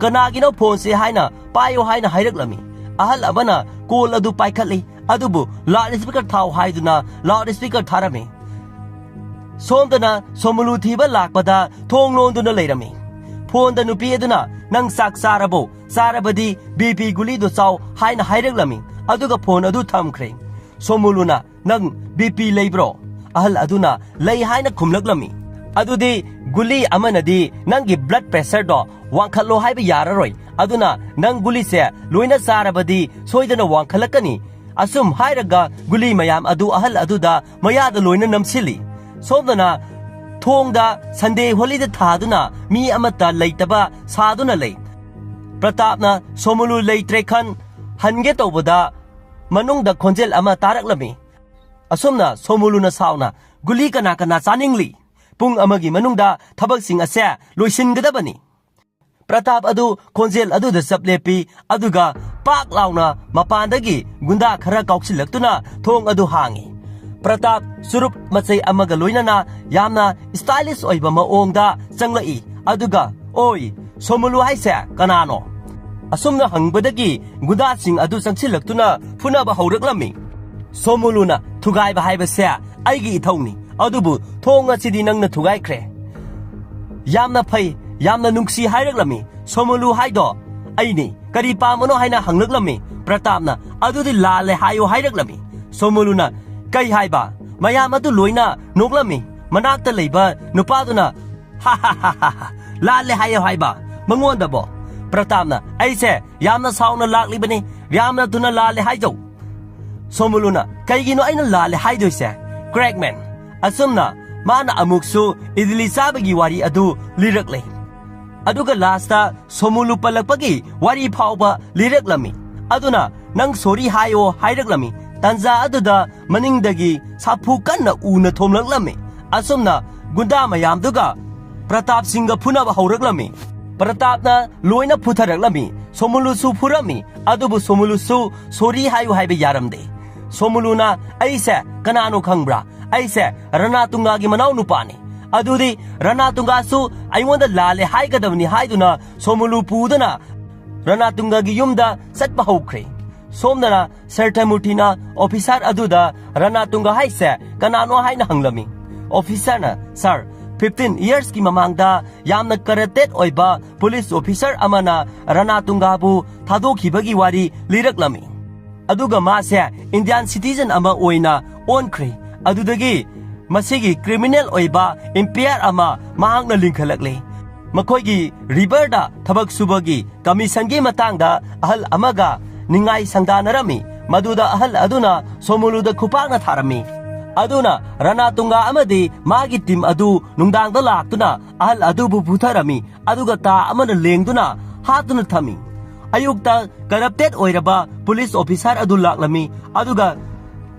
"ꯀꯅꯥꯒꯤꯅꯣ ꯐꯣꯟꯁꯦ?" ꯍꯥꯏꯅ, "ꯄꯥꯏꯌꯣ" ꯍꯥꯏꯅ ꯍꯥꯏꯔꯛꯂꯝꯃꯤ꯫ ꯑꯍꯜ ꯑꯃꯅ ꯀꯣꯜ ꯑꯗꯨ ꯄꯥꯏꯈꯠꯂꯤ, ꯑꯗꯨꯕꯨ ꯂꯥꯎꯗ ꯁ꯭ꯄꯤꯀꯔ ꯊꯥꯎ ꯍꯥꯏꯗꯨꯅ ꯂꯥꯎꯗ ꯁ꯭ꯄꯤꯀꯔ ꯊꯥꯔꯝꯃꯤ꯫ ꯁꯣꯝꯗꯅ ꯁꯣꯃꯨꯂꯨ ꯊꯤꯕ ꯂꯥꯛꯄꯗ ꯊꯣꯡ ꯂꯣꯟꯗꯨꯅ ꯂꯩꯔꯝꯃꯤ꯫ ꯐꯣꯟꯗ ꯅꯨꯄꯤ ꯑꯗꯨꯅ, "ꯅꯪ ꯆꯥꯛ ꯆꯥꯔꯕꯣ? ꯆꯥꯔꯕꯗꯤ ꯕꯤ ꯄꯤ ꯒꯨꯂꯤꯗꯨ ꯆꯥꯎ" ꯍꯥꯏꯅ ꯍꯥꯏꯔꯛꯂꯝꯃꯤ꯫ ꯑꯗꯨꯒ ꯐꯣꯟ ꯑꯗꯨ ꯊꯝꯈ꯭ꯔꯦ꯫ ꯁꯣꯃꯨꯂꯨꯅ, "ꯅꯪ ꯕꯤ ꯄꯤ ꯂꯩꯕ꯭ꯔꯣ?" ꯑꯍꯜ ꯑꯗꯨꯅ, "ꯂꯩ" ꯍꯥꯏꯅ ꯈꯨꯝꯂꯛꯂꯝꯃꯤ꯫ "ꯑꯗꯨꯗꯤ ꯒꯨꯂꯤ ꯑꯃꯅꯗꯤ ꯅꯪꯒꯤ ꯕ꯭ꯂꯗ ꯄ꯭ꯔꯦꯁꯔꯗꯣ ꯋꯥꯡꯈꯠꯂꯣ ꯍꯥꯏꯕ ꯌꯥꯔꯔꯣꯏ, ꯑꯗꯨꯅ ꯅꯪ ꯒꯨꯂꯤꯁꯦ ꯂꯣꯏꯅ ꯆꯥꯔꯕꯗꯤ ꯁꯣꯏꯗꯅ ꯋꯥꯡꯈꯠꯂꯛꯀꯅꯤ"꯫ ꯑꯁꯨꯝ ꯍꯥꯏꯔꯒ ꯒꯨꯂꯤ ꯃꯌꯥꯝ ꯑꯗꯨ ꯑꯍꯜ ꯑꯗꯨꯗ ꯃꯌꯥꯗ ꯂꯣꯏꯅ ꯅꯝꯁꯤꯜꯂꯤ꯫ ꯁꯣꯝꯗꯅ ꯊꯣꯡꯗ ꯁꯟꯗꯦ ꯍꯣꯂꯤꯗꯦ ꯊꯥꯗꯨꯅ ꯃꯤ ꯑꯃꯠꯇ ꯂꯩꯇꯕ ꯁꯥꯗꯨꯅ ꯂꯩ꯫ ꯄ꯭ꯔꯇꯥꯞꯅ ꯁꯣꯃꯨꯂꯨ ꯂꯩꯇ꯭ꯔꯦ ꯈꯟ ꯍꯟꯒꯦ ꯇꯧꯕꯗ ꯃꯅꯨꯡꯗ ꯈꯣꯟꯖꯦꯜ ꯑꯃ ꯇꯥꯔꯛꯂꯝꯃꯤ꯫ ꯑꯁꯨꯝꯅ ꯁꯣꯃꯨꯂꯨꯅ ꯁꯥꯎꯅ, "ꯒꯨꯂꯤ ꯀꯅꯥ ꯀꯅꯥ ꯆꯥꯅꯤꯡꯂꯤ? ꯄꯨꯡ ꯑꯃꯒꯤ ꯃꯅꯨꯡꯗ ꯊꯕꯛꯁꯤꯡ ꯑꯁꯦ ꯂꯣꯏꯁꯤꯟꯒꯗꯕꯅꯤ"꯫ ꯄ꯭ꯔꯇꯥꯞ ꯑꯗꯨ ꯈꯣꯟꯖꯦꯜ ꯑꯗꯨꯗ ꯆꯞ ꯂꯦꯞꯄꯤ, ꯑꯗꯨꯒ ꯄꯥꯛ ꯂꯥꯎꯅ ꯃꯄꯥꯟꯗꯒꯤ ꯒꯨꯟꯗꯥ ꯈꯔ ꯀꯥꯎꯁꯤꯜꯂꯛꯇꯨꯅ ꯊꯣꯡ ꯑꯗꯨ ꯍꯥꯡꯉꯤ꯫ ꯄ꯭ꯔꯇꯥꯞ ꯆꯨꯔꯨꯞ ꯃꯆꯩ ꯑꯃꯒ ꯂꯣꯏꯅꯅ ꯌꯥꯝꯅ ꯁ꯭ꯇꯥꯏꯂꯤꯁ ꯑꯣꯏꯕ ꯃꯑꯣꯡꯗ ꯆꯪꯂꯛꯏ, ꯑꯗꯨꯒ, "ꯑꯣꯏ, ꯁꯣꯃꯨꯂꯨ ꯍꯥꯏꯁꯦ ꯀꯅꯥꯅꯣ? ꯑꯁꯨꯝꯅ ꯍꯪꯕꯗꯒꯤ ꯒꯨꯟꯗꯥꯁꯤꯡ ꯑꯗꯨ ꯆꯪꯁꯤꯜꯂꯛꯇꯨꯅ ꯐꯨꯅꯕ ꯍꯧꯔꯛꯂꯝꯃꯤ꯫ ꯁꯣꯃꯨꯂꯨꯅ, "ꯊꯨꯒꯥꯏꯕ ꯍꯥꯏꯕꯁꯦ ꯑꯩꯒꯤ ꯏꯊꯧꯅꯤ, ꯑꯗꯨꯕꯨ ꯊꯣꯡ ꯑꯁꯤꯗꯤ ꯅꯪꯅ ꯊꯨꯒꯥꯏꯈ꯭ꯔꯦ꯫" "ꯌꯥꯝꯅ ꯐꯩ, ꯌꯥꯝꯅ ꯅꯨꯡꯁꯤ," ꯍꯥꯏꯔꯛꯂꯝꯃꯤ꯫ "ꯁꯣꯃꯨꯂꯨ ꯍꯥꯏꯗꯣ ꯑꯩꯅꯤ, ꯀꯔꯤ ꯄꯥꯝꯕꯅꯣ?" ꯍꯥꯏꯅ ꯍꯪꯂꯛꯂꯝꯃꯤ ꯄ꯭ꯔꯇꯥꯞꯅ꯫ "ꯑꯗꯨꯗꯤ ꯂꯥꯜꯂꯦ ꯍꯥꯏꯌꯣ," ꯍꯥꯏꯔꯛꯂꯝꯃꯤ꯫ ꯁꯣꯃꯨꯂꯨꯅ, "ꯀꯩ ꯍꯥꯏꯕ?" ꯃꯌꯥꯝ ꯑꯗꯨ ꯂꯣꯏꯅ ꯅꯣꯛꯂꯝꯃꯤ꯫ ꯃꯅꯥꯛꯇ ꯂꯩꯕ ꯅꯨꯄꯥꯗꯨꯅ, "ꯍꯥ ꯍꯥ ꯍꯥ ꯍꯥ ꯍꯥ, ꯂꯥꯜꯂꯦ ꯍꯥꯏꯌꯣ ꯍꯥꯏꯕ ꯃꯉꯣꯟꯗꯕꯣ?" ꯄ꯭ꯔꯇꯥꯞꯅ, "ꯑꯩꯁꯦ ꯌꯥꯝꯅ ꯁꯥꯎꯅ ꯂꯥꯛꯂꯤꯕꯅꯤ, ꯌꯥꯝꯅ ꯊꯨꯅ ꯂꯥꯜꯂꯦ ꯍꯥꯏꯖꯧ꯫" ꯁꯣꯃꯨꯂꯨꯅ, "ꯀꯩꯒꯤꯅꯣ ꯑꯩꯅ ꯂꯥꯜꯂꯦ ꯍꯥꯏꯗꯣꯏꯁꯦ, ꯀ꯭ꯔꯦꯛꯃꯦꯟ?" ꯑꯁꯨꯝꯅ ꯃꯥꯅ ꯑꯃꯨꯛꯁꯨ ꯏꯗꯂꯤ ꯆꯥꯕꯒꯤ ꯋꯥꯔꯤ ꯑꯗꯨ ꯂꯤꯔꯛꯂꯦ꯫ ꯑꯗꯨꯒ ꯂꯥꯁꯇ ꯁꯣꯃꯨꯂꯨ ꯄꯜꯂꯛꯄꯒꯤ ꯋꯥꯔꯤ ꯐꯥꯎꯕ ꯂꯤꯔꯛꯂꯝꯃꯤ꯫ ꯑꯗꯨꯅ, "ꯅꯪ ꯁꯣꯔꯤ ꯍꯥꯏꯌꯣ," ꯍꯥꯏꯔꯛꯂꯝꯃꯤ꯫ ꯇꯟꯖꯥ ꯑꯗꯨꯗ ꯃꯅꯤꯡꯗꯒꯤ ꯁꯥꯐꯨ ꯀꯟꯅ ꯎꯅ ꯊꯣꯝꯂꯛꯂꯝꯃꯤ꯫ ꯑꯁꯨꯝꯅ ꯒꯨꯟꯗꯥ ꯃꯌꯥꯝꯗꯨꯒ ꯄ꯭ꯔꯇꯥꯞ ꯁꯤꯡꯒ ꯐꯨꯅꯕ ꯍꯧꯔꯛꯂꯝꯃꯤ꯫ ꯄ꯭ꯔꯇꯥꯞꯅ ꯂꯣꯏꯅ ꯐꯨꯊꯔꯛꯂꯝꯃꯤ꯫ ꯁꯣꯃꯨꯂꯨꯁꯨ ꯐꯨꯔꯝꯃꯤ, ꯑꯗꯨꯕꯨ ꯁꯣꯃꯨꯂꯨꯁꯨ ꯁꯣꯔꯤ ꯍꯥꯏꯌꯨ ꯍꯥꯏꯕ ꯌꯥꯔꯝꯗꯦ꯫ ꯁꯣꯃꯨꯂꯨꯅ, "ꯑꯩꯁꯦ ꯀꯅꯥꯅꯣ ꯈꯪꯕ꯭ꯔꯥ? ꯑꯩꯁꯦ ꯔꯅꯥꯇꯨꯡꯒꯥꯒꯤ ꯃꯅꯥꯎ ꯅꯨꯄꯥꯅꯤ꯫" ꯑꯗꯨꯗꯤ ꯔꯅꯥꯇꯨꯡꯒꯥꯁꯨ ꯑꯩꯉꯣꯟꯗ ꯂꯥꯜꯂꯦ ꯍꯥꯏꯒꯗꯕꯅꯤ ꯍꯥꯏꯗꯨꯅ ꯁꯣꯃꯨꯂꯨ ꯄꯨꯗꯨꯅ ꯔꯅꯥꯇꯨꯡꯒꯥꯒꯤ ꯌꯨꯝꯗ ꯆꯠꯄ ꯍꯧꯈ꯭ꯔꯦ꯫ ꯁꯣꯝꯗꯅ ꯁꯔꯊꯃꯨꯔꯇꯤꯅ ꯑꯣꯐꯤꯁꯥꯔ ꯑꯗꯨꯗ ꯔꯅꯥꯇꯨꯡꯒꯥ ꯍꯥꯏꯁꯦ ꯀꯅꯥꯅꯣ ꯍꯥꯏꯅ ꯍꯪꯂꯝꯃꯤ꯫ ꯑꯣꯐꯤꯁꯥꯔꯅ, "ꯁꯥꯔ, ꯐꯤꯐꯇꯤꯟ ꯏꯌꯔꯁꯀꯤ ꯃꯃꯥꯡꯗ ꯌꯥꯝꯅ ꯀꯔꯞꯇꯦꯠ ꯑꯣꯏꯕ ꯄꯨꯂꯤꯁ ꯑꯣꯐꯤꯁꯥꯔ ꯑꯃꯅ ꯔꯅꯥꯇꯨꯡꯒꯥꯕꯨ ꯊꯥꯗꯣꯛꯈꯤꯕꯒꯤ ꯋꯥꯔꯤ ꯂꯤꯔꯛꯂꯝꯃꯤ꯫ ꯑꯗꯨꯒ ꯃꯥꯁꯦ ꯏꯟꯗꯤꯌꯥꯟ ꯁꯤꯇꯤꯖꯟ ꯑꯃ ꯑꯣꯏꯅ ꯑꯣꯟꯈ꯭ꯔꯦ꯫ ꯑꯗꯨꯗꯒꯤ ꯃꯁꯤꯒꯤ ꯀ꯭ꯔꯤꯃꯤꯅꯦꯜ ꯑꯣꯏꯕ ꯏꯝꯄꯤꯌꯔ ꯑꯃ ꯃꯍꯥꯛꯅ ꯂꯤꯡꯈꯠꯂꯛꯂꯦ꯫ ꯃꯈꯣꯏꯒꯤ ꯔꯤꯚꯔꯗ ꯊꯕꯛ ꯁꯨꯕꯒꯤ ꯀꯃꯤꯁꯟꯒꯤ ꯃꯇꯥꯡꯗ ꯑꯍꯜ ꯑꯃꯒ ꯅꯤꯡꯉꯥꯏ ꯁꯪꯗꯥꯅꯔꯝꯃꯤ꯫ ꯃꯗꯨꯗ ꯑꯍꯜ ꯑꯗꯨꯅ ꯁꯣꯃꯨꯂꯨꯗ ꯈꯨꯄꯥꯛꯅ ꯊꯥꯔꯝꯃꯤ꯫ ꯑꯗꯨꯅ ꯔꯅꯥꯇꯨꯡꯒꯥ ꯑꯃꯗꯤ ꯃꯥꯒꯤ ꯇꯤꯝ ꯑꯗꯨ ꯅꯨꯡꯗꯥꯡꯗ ꯂꯥꯛꯇꯨꯅ ꯑꯍꯜ ꯑꯗꯨꯕꯨ ꯐꯨꯊꯔꯝꯃꯤ꯫ ꯑꯗꯨꯒ ꯇꯥ ꯑꯃꯅ ꯂꯦꯡꯗꯨꯅ ꯍꯥꯠꯇꯨꯅ ꯊꯝꯃꯤ꯫ ꯑꯌꯨꯛꯇ ꯀꯔꯞꯇꯦꯠ ꯑꯣꯏꯔꯕ ꯄꯨꯂꯤꯁ ꯑꯣꯐꯤꯁꯥꯔ ꯑꯗꯨ ꯂꯥꯛꯂꯝꯃꯤ꯫ ꯑꯗꯨꯒ,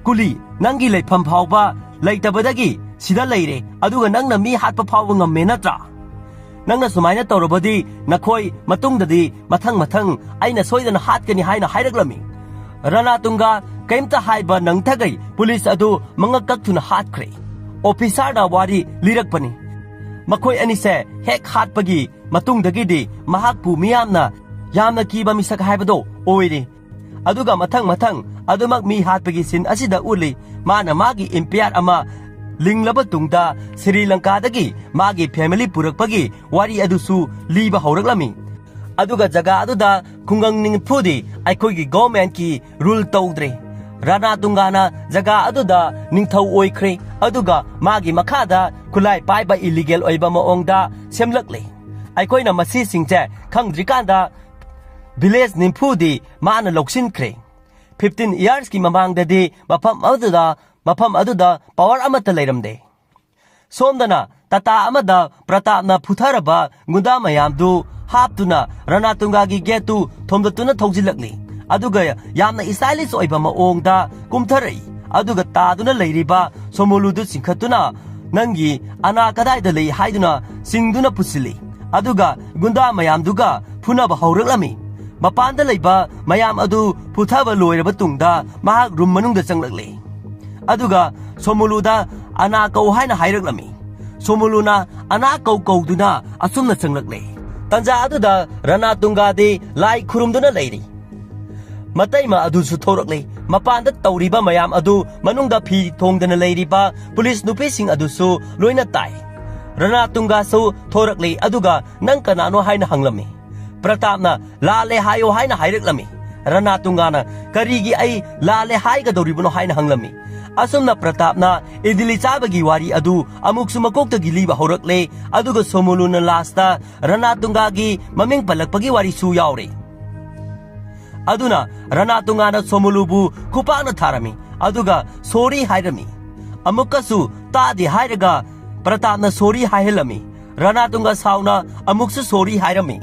"ꯀꯨꯂꯤ, ꯅꯪꯒꯤ ꯂꯩꯐꯝ ꯐꯥꯎꯕ ꯂꯩꯇꯕꯗꯒꯤ ꯁꯤꯗ ꯂꯩꯔꯦ, ꯑꯗꯨꯒ ꯅꯪꯅ ꯃꯤ ꯍꯥꯠꯄ ꯐꯥꯎꯕ ꯉꯝꯃꯦ ꯅꯠꯇ꯭ꯔꯥ? ꯅꯪꯅ ꯁꯨꯃꯥꯏꯅ ꯇꯧꯔꯕꯗꯤ ꯅꯈꯣꯏ ꯃꯇꯨꯡꯗꯗꯤ ꯃꯊꯪ ꯃꯊꯪ ꯑꯩꯅ ꯁꯣꯏꯗꯅ ꯍꯥꯠꯀꯅꯤ," ꯍꯥꯏꯅ ꯍꯥꯏꯔꯛꯂꯝꯃꯤ꯫ ꯔꯅꯥꯇꯨꯡꯒ ꯀꯩꯝꯇ ꯍꯥꯏꯕ ꯅꯪꯊꯒꯩ ꯄꯨꯂꯤꯁ ꯑꯗꯨ ꯃꯉꯛ ꯀꯛꯊꯨꯅ ꯍꯥꯠꯈ꯭ꯔꯦ꯫ ꯑꯣꯐꯤꯁꯥꯔꯅ ꯋꯥꯔꯤ ꯂꯤꯔꯛꯄꯅꯤ꯫ ꯃꯈꯣꯏ ꯑꯅꯤꯁꯦ ꯍꯦꯛ ꯍꯥꯠꯄꯒꯤ ꯃꯇꯨꯡꯗꯒꯤꯗꯤ ꯃꯍꯥꯛꯄꯨ ꯃꯤꯌꯥꯝꯅ ꯌꯥꯝꯅ ꯀꯤꯕ ꯃꯤꯁꯛ ꯍꯥꯏꯕꯗꯣ ꯑꯣꯏꯔꯦ꯫ ꯑꯗꯨꯒ ꯃꯊꯪ ꯃꯊꯪ ꯑꯗꯨꯃꯛ ꯃꯤ ꯍꯥꯠꯄꯒꯤ ꯁꯤꯟ ꯑꯁꯤꯗ ꯎꯠꯂꯤ꯫ ꯃꯥꯅ ꯃꯥꯒꯤ ꯏꯝꯄꯤꯌꯥꯔ ꯑꯃ ꯂꯤꯡꯂꯕ ꯇꯨꯡꯗ ꯁ꯭ꯔꯤ ꯂꯪꯀꯥꯗꯒꯤ ꯃꯥꯒꯤ ꯐꯦꯃꯤꯂꯤ ꯄꯨꯔꯛꯄꯒꯤ ꯋꯥꯔꯤ ꯑꯗꯨꯁꯨ ꯂꯤꯕ ꯍꯧꯔꯛꯂꯝꯃꯤ꯫ ꯑꯗꯨꯒ ꯖꯒꯥ ꯑꯗꯨꯗ ꯈꯨꯡꯒꯪ ꯅꯤꯡꯐꯨꯗꯤ ꯑꯩꯈꯣꯏꯒꯤ ꯒꯣꯚꯔꯟꯃꯦꯟꯠꯀꯤ ꯔꯨꯜ ꯇꯧꯗ꯭ꯔꯦ꯫ ꯔꯥꯅꯥ ꯇꯨꯡꯒꯥꯅ ꯖꯒꯥ ꯑꯗꯨꯗ ꯅꯤꯡꯊꯧ ꯑꯣꯏꯈ꯭ꯔꯦ꯫ ꯑꯗꯨꯒ ꯃꯥꯒꯤ ꯃꯈꯥꯗ ꯈꯨꯠꯂꯥꯏ ꯄꯥꯏꯕ ꯏꯂꯤꯒꯦꯜ ꯑꯣꯏꯕ ꯃꯑꯣꯡꯗ ꯁꯦꯝꯂꯛꯂꯦ꯫ ꯑꯩꯈꯣꯏꯅ ꯃꯁꯤꯁꯤꯡꯁꯦ ꯈꯪꯗ꯭ꯔꯤꯀꯥꯟꯗ ꯚꯤꯂꯦꯖ ꯅꯤꯝꯐꯨꯗꯤ ꯃꯥꯅ ꯂꯧꯁꯤꯟꯈ꯭ꯔꯦ꯫ ꯐꯤꯐꯇꯤꯟ ꯏꯌꯥꯔꯁꯀꯤ ꯃꯃꯥꯡꯗꯗꯤ ꯃꯐꯝ ꯑꯗꯨꯗ ꯃꯐꯝ ꯑꯗꯨꯗ ꯄꯥꯋꯔ ꯑꯃꯠꯇ ꯂꯩꯔꯝꯗꯦ꯫ ꯁꯣꯝꯗꯅ ꯇꯥꯇꯥ ꯑꯃꯗ ꯄ꯭ꯔꯇꯥꯞꯅ ꯐꯨꯊꯔꯕ ꯒꯨꯟꯗꯥ ꯃꯌꯥꯝꯗꯨ ꯍꯥꯞꯇꯨꯅ ꯔꯅꯥꯇꯨꯡꯒꯥꯒꯤ ꯒꯦꯠꯇꯨ ꯊꯣꯝꯗꯠꯇꯨꯅ ꯊꯧꯖꯤꯜꯂꯛꯂꯤ꯫ ꯑꯗꯨꯒ ꯌꯥꯝꯅ ꯏꯁꯇꯥꯏꯂꯤꯁ ꯑꯣꯏꯕ ꯃꯑꯣꯡꯗ ꯀꯨꯝꯊꯔꯛꯏ꯫ ꯑꯗꯨꯒ ꯇꯥꯗꯨꯅ ꯂꯩꯔꯤꯕ ꯁꯣꯃꯣꯂꯨꯗꯨ ꯆꯤꯡꯈꯠꯇꯨꯅ, "ꯅꯪꯒꯤ ꯑꯅꯥ ꯀꯗꯥꯏꯗ ꯂꯩ?" ꯍꯥꯏꯗꯨꯅ ꯆꯤꯡꯗꯨꯅ ꯄꯨꯁꯤꯜꯂꯤ꯫ ꯑꯗꯨꯒ ꯒꯨꯟꯗꯥ ꯃꯌꯥꯝꯗꯨꯒ ꯐꯨꯅꯕ ꯍꯧꯔꯛꯂꯝꯃꯤ꯫ ꯃꯄꯥꯟꯗ ꯂꯩꯕ ꯃꯌꯥꯝ ꯑꯗꯨ ꯐꯨꯊꯕ ꯂꯣꯏꯔꯕ ꯇꯨꯡꯗ ꯃꯍꯥꯛ ꯔꯨꯝ ꯃꯅꯨꯡꯗ ꯆꯪꯂꯛꯂꯦ꯫ ꯑꯗꯨꯒ ꯁꯣꯃꯨꯂꯨꯗ "ꯑꯅꯥ ꯀꯧ" ꯍꯥꯏꯅ ꯍꯥꯏꯔꯛꯂꯝꯃꯤ꯫ ꯁꯣꯃꯨꯂꯨꯅ ꯑꯅꯥ ꯀꯧ ꯀꯧꯗꯨꯅ ꯑꯁꯨꯝꯅ ꯆꯪꯂꯛꯂꯦ꯫ ꯇꯟꯖꯥ ꯑꯗꯨꯗ ꯔꯅꯥꯇꯨꯡꯒꯥꯗꯤ ꯂꯥꯏ ꯈꯨꯔꯨꯝꯗꯨꯅ ꯂꯩꯔꯤ꯫ ꯃꯇꯩꯃ ꯑꯗꯨꯁꯨ ꯊꯣꯔꯛꯂꯦ꯫ ꯃꯄꯥꯟꯗ ꯇꯧꯔꯤꯕ ꯃꯌꯥꯝ ꯑꯗꯨ ꯃꯅꯨꯡꯗ ꯐꯤ ꯊꯣꯡꯗꯅ ꯂꯩꯔꯤꯕ ꯄꯨꯂꯤꯁ ꯅꯨꯄꯤꯁꯤꯡ ꯑꯗꯨꯁꯨ ꯂꯣꯏꯅ ꯇꯥꯏ꯫ ꯔꯅꯥꯇꯨꯡꯒꯥꯁꯨ ꯊꯣꯔꯛꯂꯦ, ꯑꯗꯨꯒ "ꯅꯪ ꯀꯅꯥꯅꯣ?" ꯍꯥꯏꯅ ꯍꯪꯂꯝꯃꯤ꯫ ꯄ꯭ꯔꯇꯥꯞꯅ "ꯂꯥꯜꯂꯦ ꯍꯥꯏꯌꯣ" ꯍꯥꯏꯅ ꯍꯥꯏꯔꯛꯂꯝꯃꯤ꯫ ꯔꯅꯥꯇꯨꯡꯒꯥꯅ "ꯀꯔꯤꯒꯤ ꯑꯩ ꯂꯥꯜꯂꯦ ꯍꯥꯏꯒꯗꯧꯔꯤꯕꯅꯣ?" ꯍꯥꯏꯅ ꯍꯪꯂꯝꯃꯤ꯫ ꯑꯁꯨꯝꯅ ꯄ꯭ꯔꯇꯥꯞꯅ ꯏꯗꯤꯂꯤ ꯆꯥꯕꯒꯤ ꯋꯥꯔꯤ ꯑꯗꯨ ꯑꯃꯨꯛꯁꯨ ꯃꯀꯣꯛꯇꯒꯤ ꯂꯤꯕ ꯍꯧꯔꯛꯂꯦ, ꯑꯗꯨꯒ ꯁꯣꯃꯨꯂꯨꯅ ꯂꯥꯁꯇ ꯔꯅꯥꯇꯨꯡꯒꯥꯒꯤ ꯃꯃꯤꯡ ꯄꯜꯂꯛꯄꯒꯤ ꯋꯥꯔꯤꯁꯨ ꯌꯥꯎꯔꯦ꯫ ꯑꯗꯨꯅ ꯔꯅꯥꯇꯨꯡꯒꯥꯅ ꯁꯣꯃꯨꯂꯨꯕꯨ ꯈꯨꯄꯥꯛꯅ ꯊꯥꯔꯝꯃꯤ, ꯑꯗꯨꯒ "ꯁꯣꯔꯤ" ꯍꯥꯏꯔꯝꯃꯤ꯫ ꯑꯃꯨꯛꯀꯁꯨ "ꯇꯥꯗꯦ" ꯍꯥꯏꯔꯒ ꯄ꯭ꯔꯇꯥꯞꯅ "ꯁꯣꯔꯤ" ꯍꯥꯏꯍꯜꯂꯝꯃꯤ꯫ ꯔꯅꯥꯇꯨꯡꯒ ꯁꯥꯎꯅ ꯑꯃꯨꯛꯁꯨ "ꯁꯣꯔꯤ" ꯍꯥꯏꯔꯝꯃꯤ꯫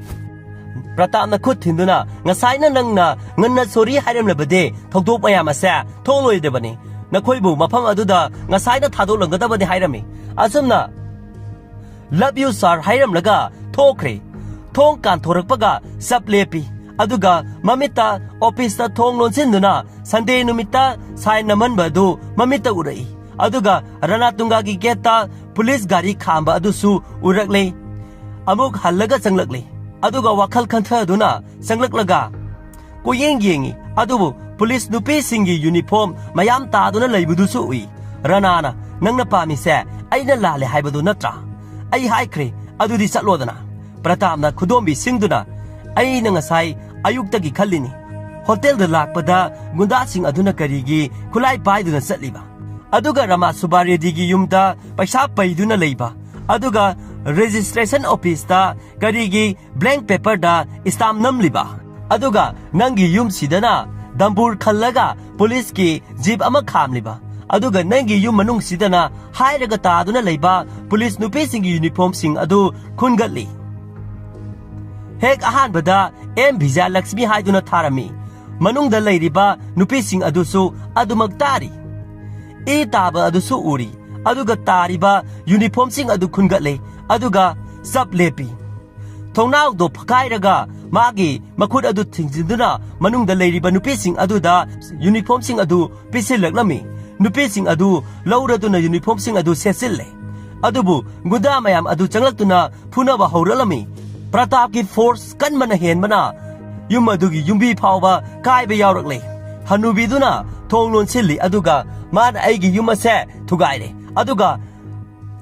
ꯄ꯭ꯔꯇꯥꯞꯅ ꯈꯨꯠ ꯊꯤꯟꯗꯨꯅ, "ꯉꯁꯥꯏꯅ ꯅꯪꯅ ꯉꯟꯅ ꯁꯣꯔꯤ ꯍꯥꯏꯔꯝꯂꯕꯗꯤ ꯊꯧꯗꯣꯛ ꯃꯌꯥꯝ ꯑꯁꯦ ꯊꯣꯛꯂꯣꯏꯗꯕꯅꯤ꯫ ꯅꯈꯣꯏꯕꯨ ꯃꯐꯝ ꯑꯗꯨꯗ ꯉꯁꯥꯏꯅ ꯊꯥꯗꯣꯛꯂꯝꯒꯗꯕꯅꯤ" ꯍꯥꯏꯔꯝꯃꯤ꯫ ꯑꯁꯨꯝꯅ "ꯂꯚ ꯌꯨ ꯁꯥꯔ" ꯍꯥꯏꯔꯝꯂꯒ ꯊꯣꯛꯈ꯭ꯔꯦ꯫ ꯊꯣꯡ ꯀꯥꯟꯊꯣꯔꯛꯄꯒ ꯆꯞ ꯂꯦꯞꯄꯤ꯫ ꯑꯗꯨꯒ ꯃꯃꯤꯠꯇ ꯑꯣꯐꯤꯁꯇ ꯊꯣꯡ ꯂꯣꯟꯁꯤꯟꯗꯨꯅ ꯁꯟꯗꯦ ꯅꯨꯃꯤꯠꯇ ꯁꯥꯏꯟ ꯅꯝꯍꯟꯕ ꯑꯗꯨ ꯃꯃꯤꯠꯇ ꯎꯔꯛꯏ꯫ ꯑꯗꯨꯒ ꯔꯅꯥꯇꯨꯡꯒꯥꯒꯤ ꯒꯦꯠꯇ ꯄꯨꯂꯤꯁ ꯒꯥꯔꯤ ꯈꯥꯝꯕ ꯑꯗꯨꯁꯨ ꯎꯔꯛꯂꯦ꯫ ꯑꯃꯨꯛ ꯍꯜꯂꯒ ꯆꯪꯂꯛꯂꯦ꯫ ꯑꯗꯨꯒ ꯋꯥꯈꯜ ꯈꯟꯊꯗꯨꯅ ꯆꯪꯂꯛꯂꯒ ꯀꯣꯏꯌꯦꯡ ꯌꯦꯡꯉꯤ꯫ ꯑꯗꯨꯕꯨ ꯄꯨꯂꯤꯁ ꯅꯨꯄꯤꯁꯤꯡꯒꯤ ꯌꯨꯅꯤꯐꯣꯔꯝ ꯃꯌꯥꯝ ꯇꯥꯗꯨꯅ ꯂꯩꯕꯗꯨꯁꯨ ꯎꯏ꯫ ꯔꯅꯥꯅ, "ꯅꯪꯅ ꯄꯥꯝꯃꯤꯁꯦ ꯑꯩꯅ ꯂꯥꯜꯂꯦ ꯍꯥꯏꯕꯗꯨ ꯅꯠꯇ꯭ꯔꯥ? ꯑꯩ ꯍꯥꯏꯈ꯭ꯔꯦ, ꯑꯗꯨꯗꯤ ꯆꯠꯂꯣꯗꯅ꯫" ꯄ꯭ꯔꯇꯥꯞꯅ ꯈꯨꯗꯣꯝꯕꯤ ꯁꯤꯡꯗꯨꯅ, "ꯑꯩꯅ ꯉꯁꯥꯏ ꯑꯌꯨꯛꯇꯒꯤ ꯈꯜꯂꯤꯅꯤ, ꯍꯣꯇꯦꯜꯗ ꯂꯥꯛꯄꯗ ꯒꯨꯟꯗꯥꯁꯤꯡ ꯑꯗꯨꯅ ꯀꯔꯤꯒꯤ ꯈꯨꯠꯂꯥꯏ ꯄꯥꯏꯗꯨꯅ ꯆꯠꯂꯤꯕ?" ꯑꯗꯨꯒ ꯔꯃꯥ ꯁꯨꯕꯥꯔꯦꯗꯤꯒꯤ ꯌꯨꯝꯗ ꯄꯩꯁꯥ ꯄꯩꯗꯨꯅ ꯂꯩꯕ, ꯑꯗꯨꯒ ꯔꯦꯖꯤꯁꯇ꯭ꯔꯦꯁꯟ ꯑꯣꯐꯤꯁꯇ ꯀꯔꯤꯒꯤ ꯕ꯭ꯂꯦꯡ ꯄꯦꯄꯔꯗ ꯁ꯭ꯇꯥꯝ ꯅꯝꯂꯤꯕ? ꯑꯗꯨꯒ ꯅꯪꯒꯤ ꯌꯨꯝꯁꯤꯗꯅ ꯗꯝꯕꯨꯔ ꯈꯜꯂꯒ ꯄꯨꯂꯤꯁꯀꯤ ꯖꯤꯞ ꯑꯃ ꯈꯥꯝꯂꯤꯕ, ꯑꯗꯨꯒ ꯅꯪꯒꯤ ꯌꯨꯝ ꯃꯅꯨꯡꯁꯤꯗꯅ ꯍꯥꯏꯔꯒ ꯇꯥꯗꯨꯅ ꯂꯩꯕ ꯄꯨꯂꯤꯁ ꯅꯨꯄꯤꯁꯤꯡꯒꯤ ꯌꯨꯅꯤꯐꯣꯔꯝꯁꯤꯡ ꯑꯗꯨ ꯈꯨꯟꯒꯠꯂꯤ꯫ ꯍꯦꯛ ꯑꯍꯥꯟꯕꯗ ꯑꯦꯝ ꯕꯤꯖꯌꯂꯛꯁꯃꯤ ꯍꯥꯏꯗꯨꯅ ꯊꯥꯔꯝꯃꯤ꯫ ꯃꯅꯨꯡꯗ ꯂꯩꯔꯤꯕ ꯅꯨꯄꯤꯁꯤꯡ ꯑꯗꯨꯁꯨ ꯑꯗꯨꯃꯛ ꯇꯥꯔꯤ꯫ ꯏ ꯇꯥꯕ ꯑꯗꯨꯁꯨ ꯎꯔꯤ꯫ ꯑꯗꯨꯒ ꯇꯥꯔꯤꯕ ꯌꯨꯅꯤꯐꯣꯔꯝꯁꯤꯡ ꯑꯗꯨ ꯈꯨꯟꯒꯠꯂꯦ꯫ ꯑꯗꯨꯒ ꯆꯞ ꯂꯦꯞꯄꯤ꯫ ꯊꯣꯡꯅꯥꯎꯗꯣ ꯐꯛꯀꯥꯏꯔꯒ ꯃꯥꯒꯤ ꯃꯈꯨꯠ ꯑꯗꯨ ꯊꯤꯡꯖꯤꯟꯗꯨꯅ ꯃꯅꯨꯡꯗ ꯂꯩꯔꯤꯕ ꯅꯨꯄꯤꯁꯤꯡ ꯑꯗꯨꯗ ꯌꯨꯅꯤꯐꯣꯔꯝꯁꯤꯡ ꯑꯗꯨ ꯄꯤꯁꯤꯜꯂꯛꯂꯝꯃꯤ꯫ ꯅꯨꯄꯤꯁꯤꯡ ꯑꯗꯨ ꯂꯧꯔꯗꯨꯅ ꯌꯨꯅꯤꯐꯣꯔꯝꯁꯤꯡ ꯑꯗꯨ ꯁꯦꯠꯆꯤꯜꯂꯦ꯫ ꯑꯗꯨꯕꯨ ꯒꯨꯟꯗꯥ ꯃꯌꯥꯝ ꯑꯗꯨ ꯆꯪꯂꯛꯇꯨꯅ ꯐꯨꯅꯕ ꯍꯧꯔꯛꯂꯝꯃꯤ꯫ ꯄ꯭ꯔꯇꯥꯞꯀꯤ ꯐꯣꯔꯁ ꯀꯟꯕꯅ ꯍꯦꯟꯕꯅ ꯌꯨꯝ ꯑꯗꯨꯒꯤ ꯌꯨꯝꯕꯤ ꯐꯥꯎꯕ ꯀꯥꯏꯕ ꯌꯥꯎꯔꯛꯂꯦ꯫ ꯍꯅꯨꯕꯤꯗꯨꯅ ꯊꯣꯡ ꯂꯣꯟꯁꯤꯜꯂꯤ, ꯑꯗꯨꯒ ꯃꯥꯅ ꯑꯩꯒꯤ ꯌꯨꯝ ꯑꯁꯦ ꯊꯨꯒꯥꯏꯔꯦ, ꯑꯗꯨꯒ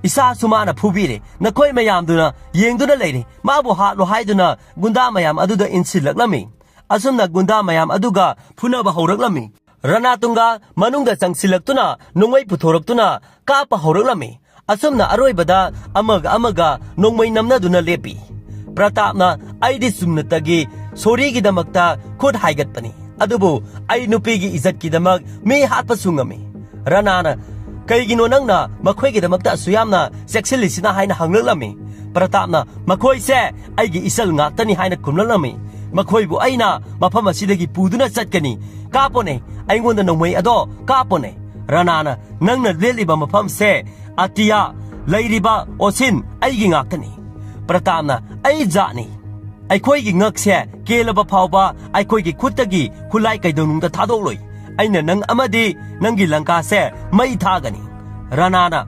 ꯏꯁꯥꯁꯨ ꯃꯥꯅ ꯐꯨꯕꯤꯔꯦ꯫ ꯅꯈꯣꯏ ꯃꯌꯥꯝꯗꯨꯅ ꯌꯦꯡꯗꯨꯅ ꯂꯩꯔꯦ꯫ ꯃꯥꯕꯨ ꯍꯥꯠꯂꯣ ꯍꯥꯏꯗꯨꯅ ꯒꯨꯟꯗꯥ ꯃꯌꯥꯝ ꯑꯗꯨꯗ ꯏꯟꯁꯤꯜꯂꯛꯂꯝꯃꯤ꯫ ꯑꯁꯨꯝꯅ ꯒꯨꯟꯗꯥ ꯃꯌꯥꯝ ꯑꯗꯨꯒ ꯐꯨꯅꯕ ꯍꯧꯔꯛꯂꯝꯃꯤ꯫ ꯔꯅꯥꯇꯨꯡꯒ ꯃꯅꯨꯡꯗ ꯆꯪꯁꯤꯜꯂꯛꯇꯨꯅ ꯅꯣꯡꯃꯩ ꯄꯨꯊꯣꯔꯛꯇꯨꯅ ꯀꯥꯞꯄ ꯍꯧꯔꯛꯂꯝꯃꯤ꯫ ꯑꯁꯨꯝꯅ ꯑꯔꯣꯏꯕꯗ ꯑꯃꯒ ꯑꯃꯒ ꯅꯣꯡꯃꯩ ꯅꯝꯅꯗꯨꯅ ꯂꯦꯞꯄꯤ꯫ ꯄ꯭ꯔꯇꯥꯞꯅ, "ꯑꯩꯗꯤ ꯆꯨꯝꯅꯇꯒꯤ ꯁꯣꯔꯤꯒꯤꯗꯃꯛꯇ ꯈꯨꯠ ꯍꯥꯏꯒꯠꯄꯅꯤ, ꯑꯗꯨꯕꯨ ꯑꯩ ꯅꯨꯄꯤꯒꯤ ꯏꯖꯠꯀꯤꯗꯃꯛ ꯃꯤ ꯍꯥꯠꯄꯁꯨ ꯉꯝꯃꯤ꯫" ꯔꯅꯥꯅ, "ꯀꯩꯒꯤꯅꯣ ꯅꯪꯅ ꯃꯈꯣꯏꯒꯤꯗꯃꯛꯇ ꯑꯁꯨꯛ ꯌꯥꯝꯅ ꯆꯦꯛꯁꯤꯜꯂꯤꯁꯤꯅ?" ꯍꯥꯏꯅ ꯍꯪꯂꯛꯂꯝꯃꯤ꯫ ꯄ꯭ꯔꯇꯥꯞꯅ, "ꯃꯈꯣꯏꯁꯦ ꯑꯩꯒꯤ ꯏꯆꯜ ꯉꯥꯛꯇꯅꯤ" ꯍꯥꯏꯅ ꯈꯨꯝꯂꯛꯂꯝꯃꯤ꯫ "ꯃꯈꯣꯏꯕꯨ ꯑꯩꯅ ꯃꯐꯝ ꯑꯁꯤꯗꯒꯤ ꯄꯨꯗꯨꯅ ꯆꯠꯀꯅꯤ꯫ ꯀꯥꯞꯄꯣꯅꯦ, ꯑꯩꯉꯣꯟꯗ ꯅꯣꯡꯃꯩ ꯑꯗꯣ ꯀꯥꯞꯄꯣꯅꯦ꯫" ꯔꯅꯥꯅ, "ꯅꯪꯅ ꯂꯦꯠꯂꯤꯕ ꯃꯐꯝꯁꯦ ꯑꯇꯤꯌꯥ ꯂꯩꯔꯤꯕ ꯑꯣꯁꯤꯟ ꯑꯩꯒꯤ ꯉꯥꯛꯇꯅꯤ꯫" ꯄ꯭ꯔꯇꯥꯞꯅ, "ꯑꯩ ꯖꯥꯠꯅꯤ꯫ ꯑꯩꯈꯣꯏꯒꯤ ꯉꯛꯁꯦ ꯀꯦꯜꯂꯕ ꯐꯥꯎꯕ ꯑꯩꯈꯣꯏꯒꯤ ꯈꯨꯠꯇꯒꯤ ꯈꯨꯠꯂꯥꯏ ꯀꯩꯗꯧꯅꯨꯡꯗ ꯊꯥꯗꯣꯛꯂꯣꯏ꯫ ꯑꯩꯅ ꯅꯪ ꯑꯃꯗꯤ ꯅꯪꯒꯤ ꯂꯪꯀꯥꯁꯦ ꯃꯩ ꯊꯥꯒꯅꯤ꯫ ꯔꯅꯥꯅ,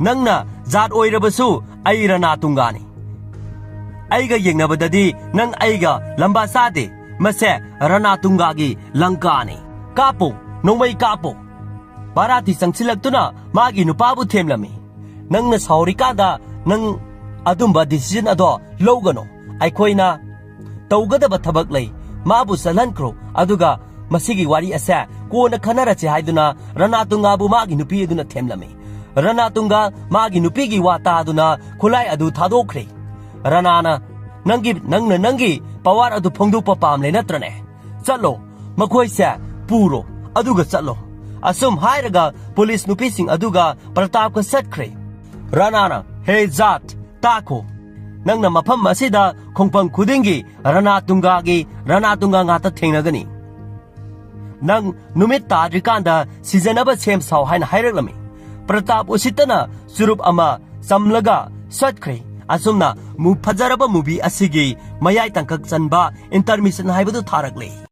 "ꯅꯪꯅ ꯖꯥꯠ ꯑꯣꯏꯔꯕꯁꯨ ꯑꯩ ꯔꯅꯥ ꯇꯨꯡꯒꯥꯅꯤ꯫ ꯑꯩꯒ ꯌꯦꯡꯅꯕꯗꯗꯤ ꯅꯪ ꯑꯩꯒ ꯂꯝꯕꯥ ꯆꯥꯗꯦ꯫ ꯃꯁꯦ ꯔꯅꯥ ꯇꯨꯡꯒꯥꯒꯤ ꯂꯪꯀꯥꯅꯤ꯫ ꯀꯥꯞꯄꯨ, ꯅꯣꯡꯃꯩ ꯀꯥꯞꯄꯨ!" ꯕꯥꯔꯥꯇꯤ ꯆꯪꯁꯤꯜꯂꯛꯇꯨꯅ ꯃꯥꯒꯤ ꯅꯨꯄꯥꯕꯨ ꯊꯦꯝꯂꯝꯃꯤ꯫ "ꯅꯪꯅ ꯁꯥꯎꯔꯤꯀꯥꯟꯗ ꯅꯪ ꯑꯗꯨꯝꯕ decision ꯑꯗꯣ ꯂꯧꯒꯅꯨ꯫ ꯑꯩꯈꯣꯏꯅ ꯇꯧꯒꯗꯕ ꯊꯕꯛ ꯂꯩ꯫ ꯃꯥꯕꯨ ꯆꯠꯍꯟꯈ꯭ꯔꯣ, ꯑꯗꯨꯒ ꯃꯁꯤꯒꯤ ꯋꯥꯔꯤ ꯑꯁꯦ ꯀꯣꯟꯅ ꯈꯟꯅꯔꯁꯦ" ꯍꯥꯏꯗꯨꯅ ꯔꯅꯥ ꯇꯨꯡꯒꯥꯕꯨ ꯃꯥꯒꯤ ꯅꯨꯄꯤ ꯑꯗꯨꯅ ꯊꯦꯝꯂꯝꯃꯤ꯫ ꯔꯅꯥ ꯇꯨꯡꯒꯥ ꯃꯥꯒꯤ ꯅꯨꯄꯤꯒꯤ ꯋꯥ ꯇꯥꯗꯨꯅ ꯈꯨꯠꯂꯥꯏ ꯑꯗꯨ ꯊꯥꯗꯣꯛꯈ꯭ꯔꯦ꯫ ꯔꯅꯥꯅ, "ꯅꯪꯒꯤ, ꯅꯪꯅ ꯅꯪꯒꯤ power ꯑꯗꯨ ꯐꯣꯡꯗꯣꯛꯄ ꯄꯥꯝꯂꯦ ꯅꯠꯇ꯭ꯔꯅꯦ? ꯆꯠꯂꯣ, ꯃꯈꯣꯏꯁꯦ ꯄꯨꯔꯣ, ꯑꯗꯨꯒ ꯆꯠꯂꯣ"꯫ ꯑꯁꯨꯝ ꯍꯥꯏꯔꯒ ꯄꯨꯂꯤꯁ ꯅꯨꯄꯤꯁꯤꯡ ꯑꯗꯨꯒ ꯄ꯭ꯔꯇꯥꯞꯀ ꯆꯠꯈ꯭ꯔꯦ꯫ ꯔꯅꯥꯅ, "ꯍꯦ ꯖꯥꯠ, ꯇꯥꯈꯣ꯫ ꯅꯪꯅ ꯃꯐꯝ ꯑꯁꯤꯗ ꯈꯣꯡꯐꯝ ꯈꯨꯗꯤꯡꯒꯤ ꯔꯅꯥ ꯇꯨꯡꯒꯥꯒꯤ ꯔꯅꯥ ꯇꯨꯡꯒꯥ ꯉꯥꯛꯇ ꯊꯦꯡꯅꯒꯅꯤ꯫ ꯅꯪ ꯅꯨꯃꯤꯠ ꯇꯥꯗ꯭ꯔꯤꯀꯥꯟꯗ ꯁꯤꯖꯅꯕ ꯁꯦꯝ ꯁꯥꯎ" ꯍꯥꯏꯅ ꯍꯥꯏꯔꯛꯂꯝꯃꯤ꯫ ꯄ꯭ꯔꯇꯥꯞ ꯎꯁꯤꯠꯇꯅ ꯆꯨꯔꯨꯞ ꯑꯃ ꯆꯝꯂꯒ ꯆꯠꯈ꯭ꯔꯦ꯫ ꯑꯁꯨꯝꯅ ꯃꯨ-, ꯐꯖꯔꯕ movie ꯑꯁꯤꯒꯤ ꯃꯌꯥꯏ ꯇꯪꯀꯛ ꯆꯟꯕ intermission ꯍꯥꯏꯕꯗꯨ ꯊꯥꯔꯛꯂꯦ꯫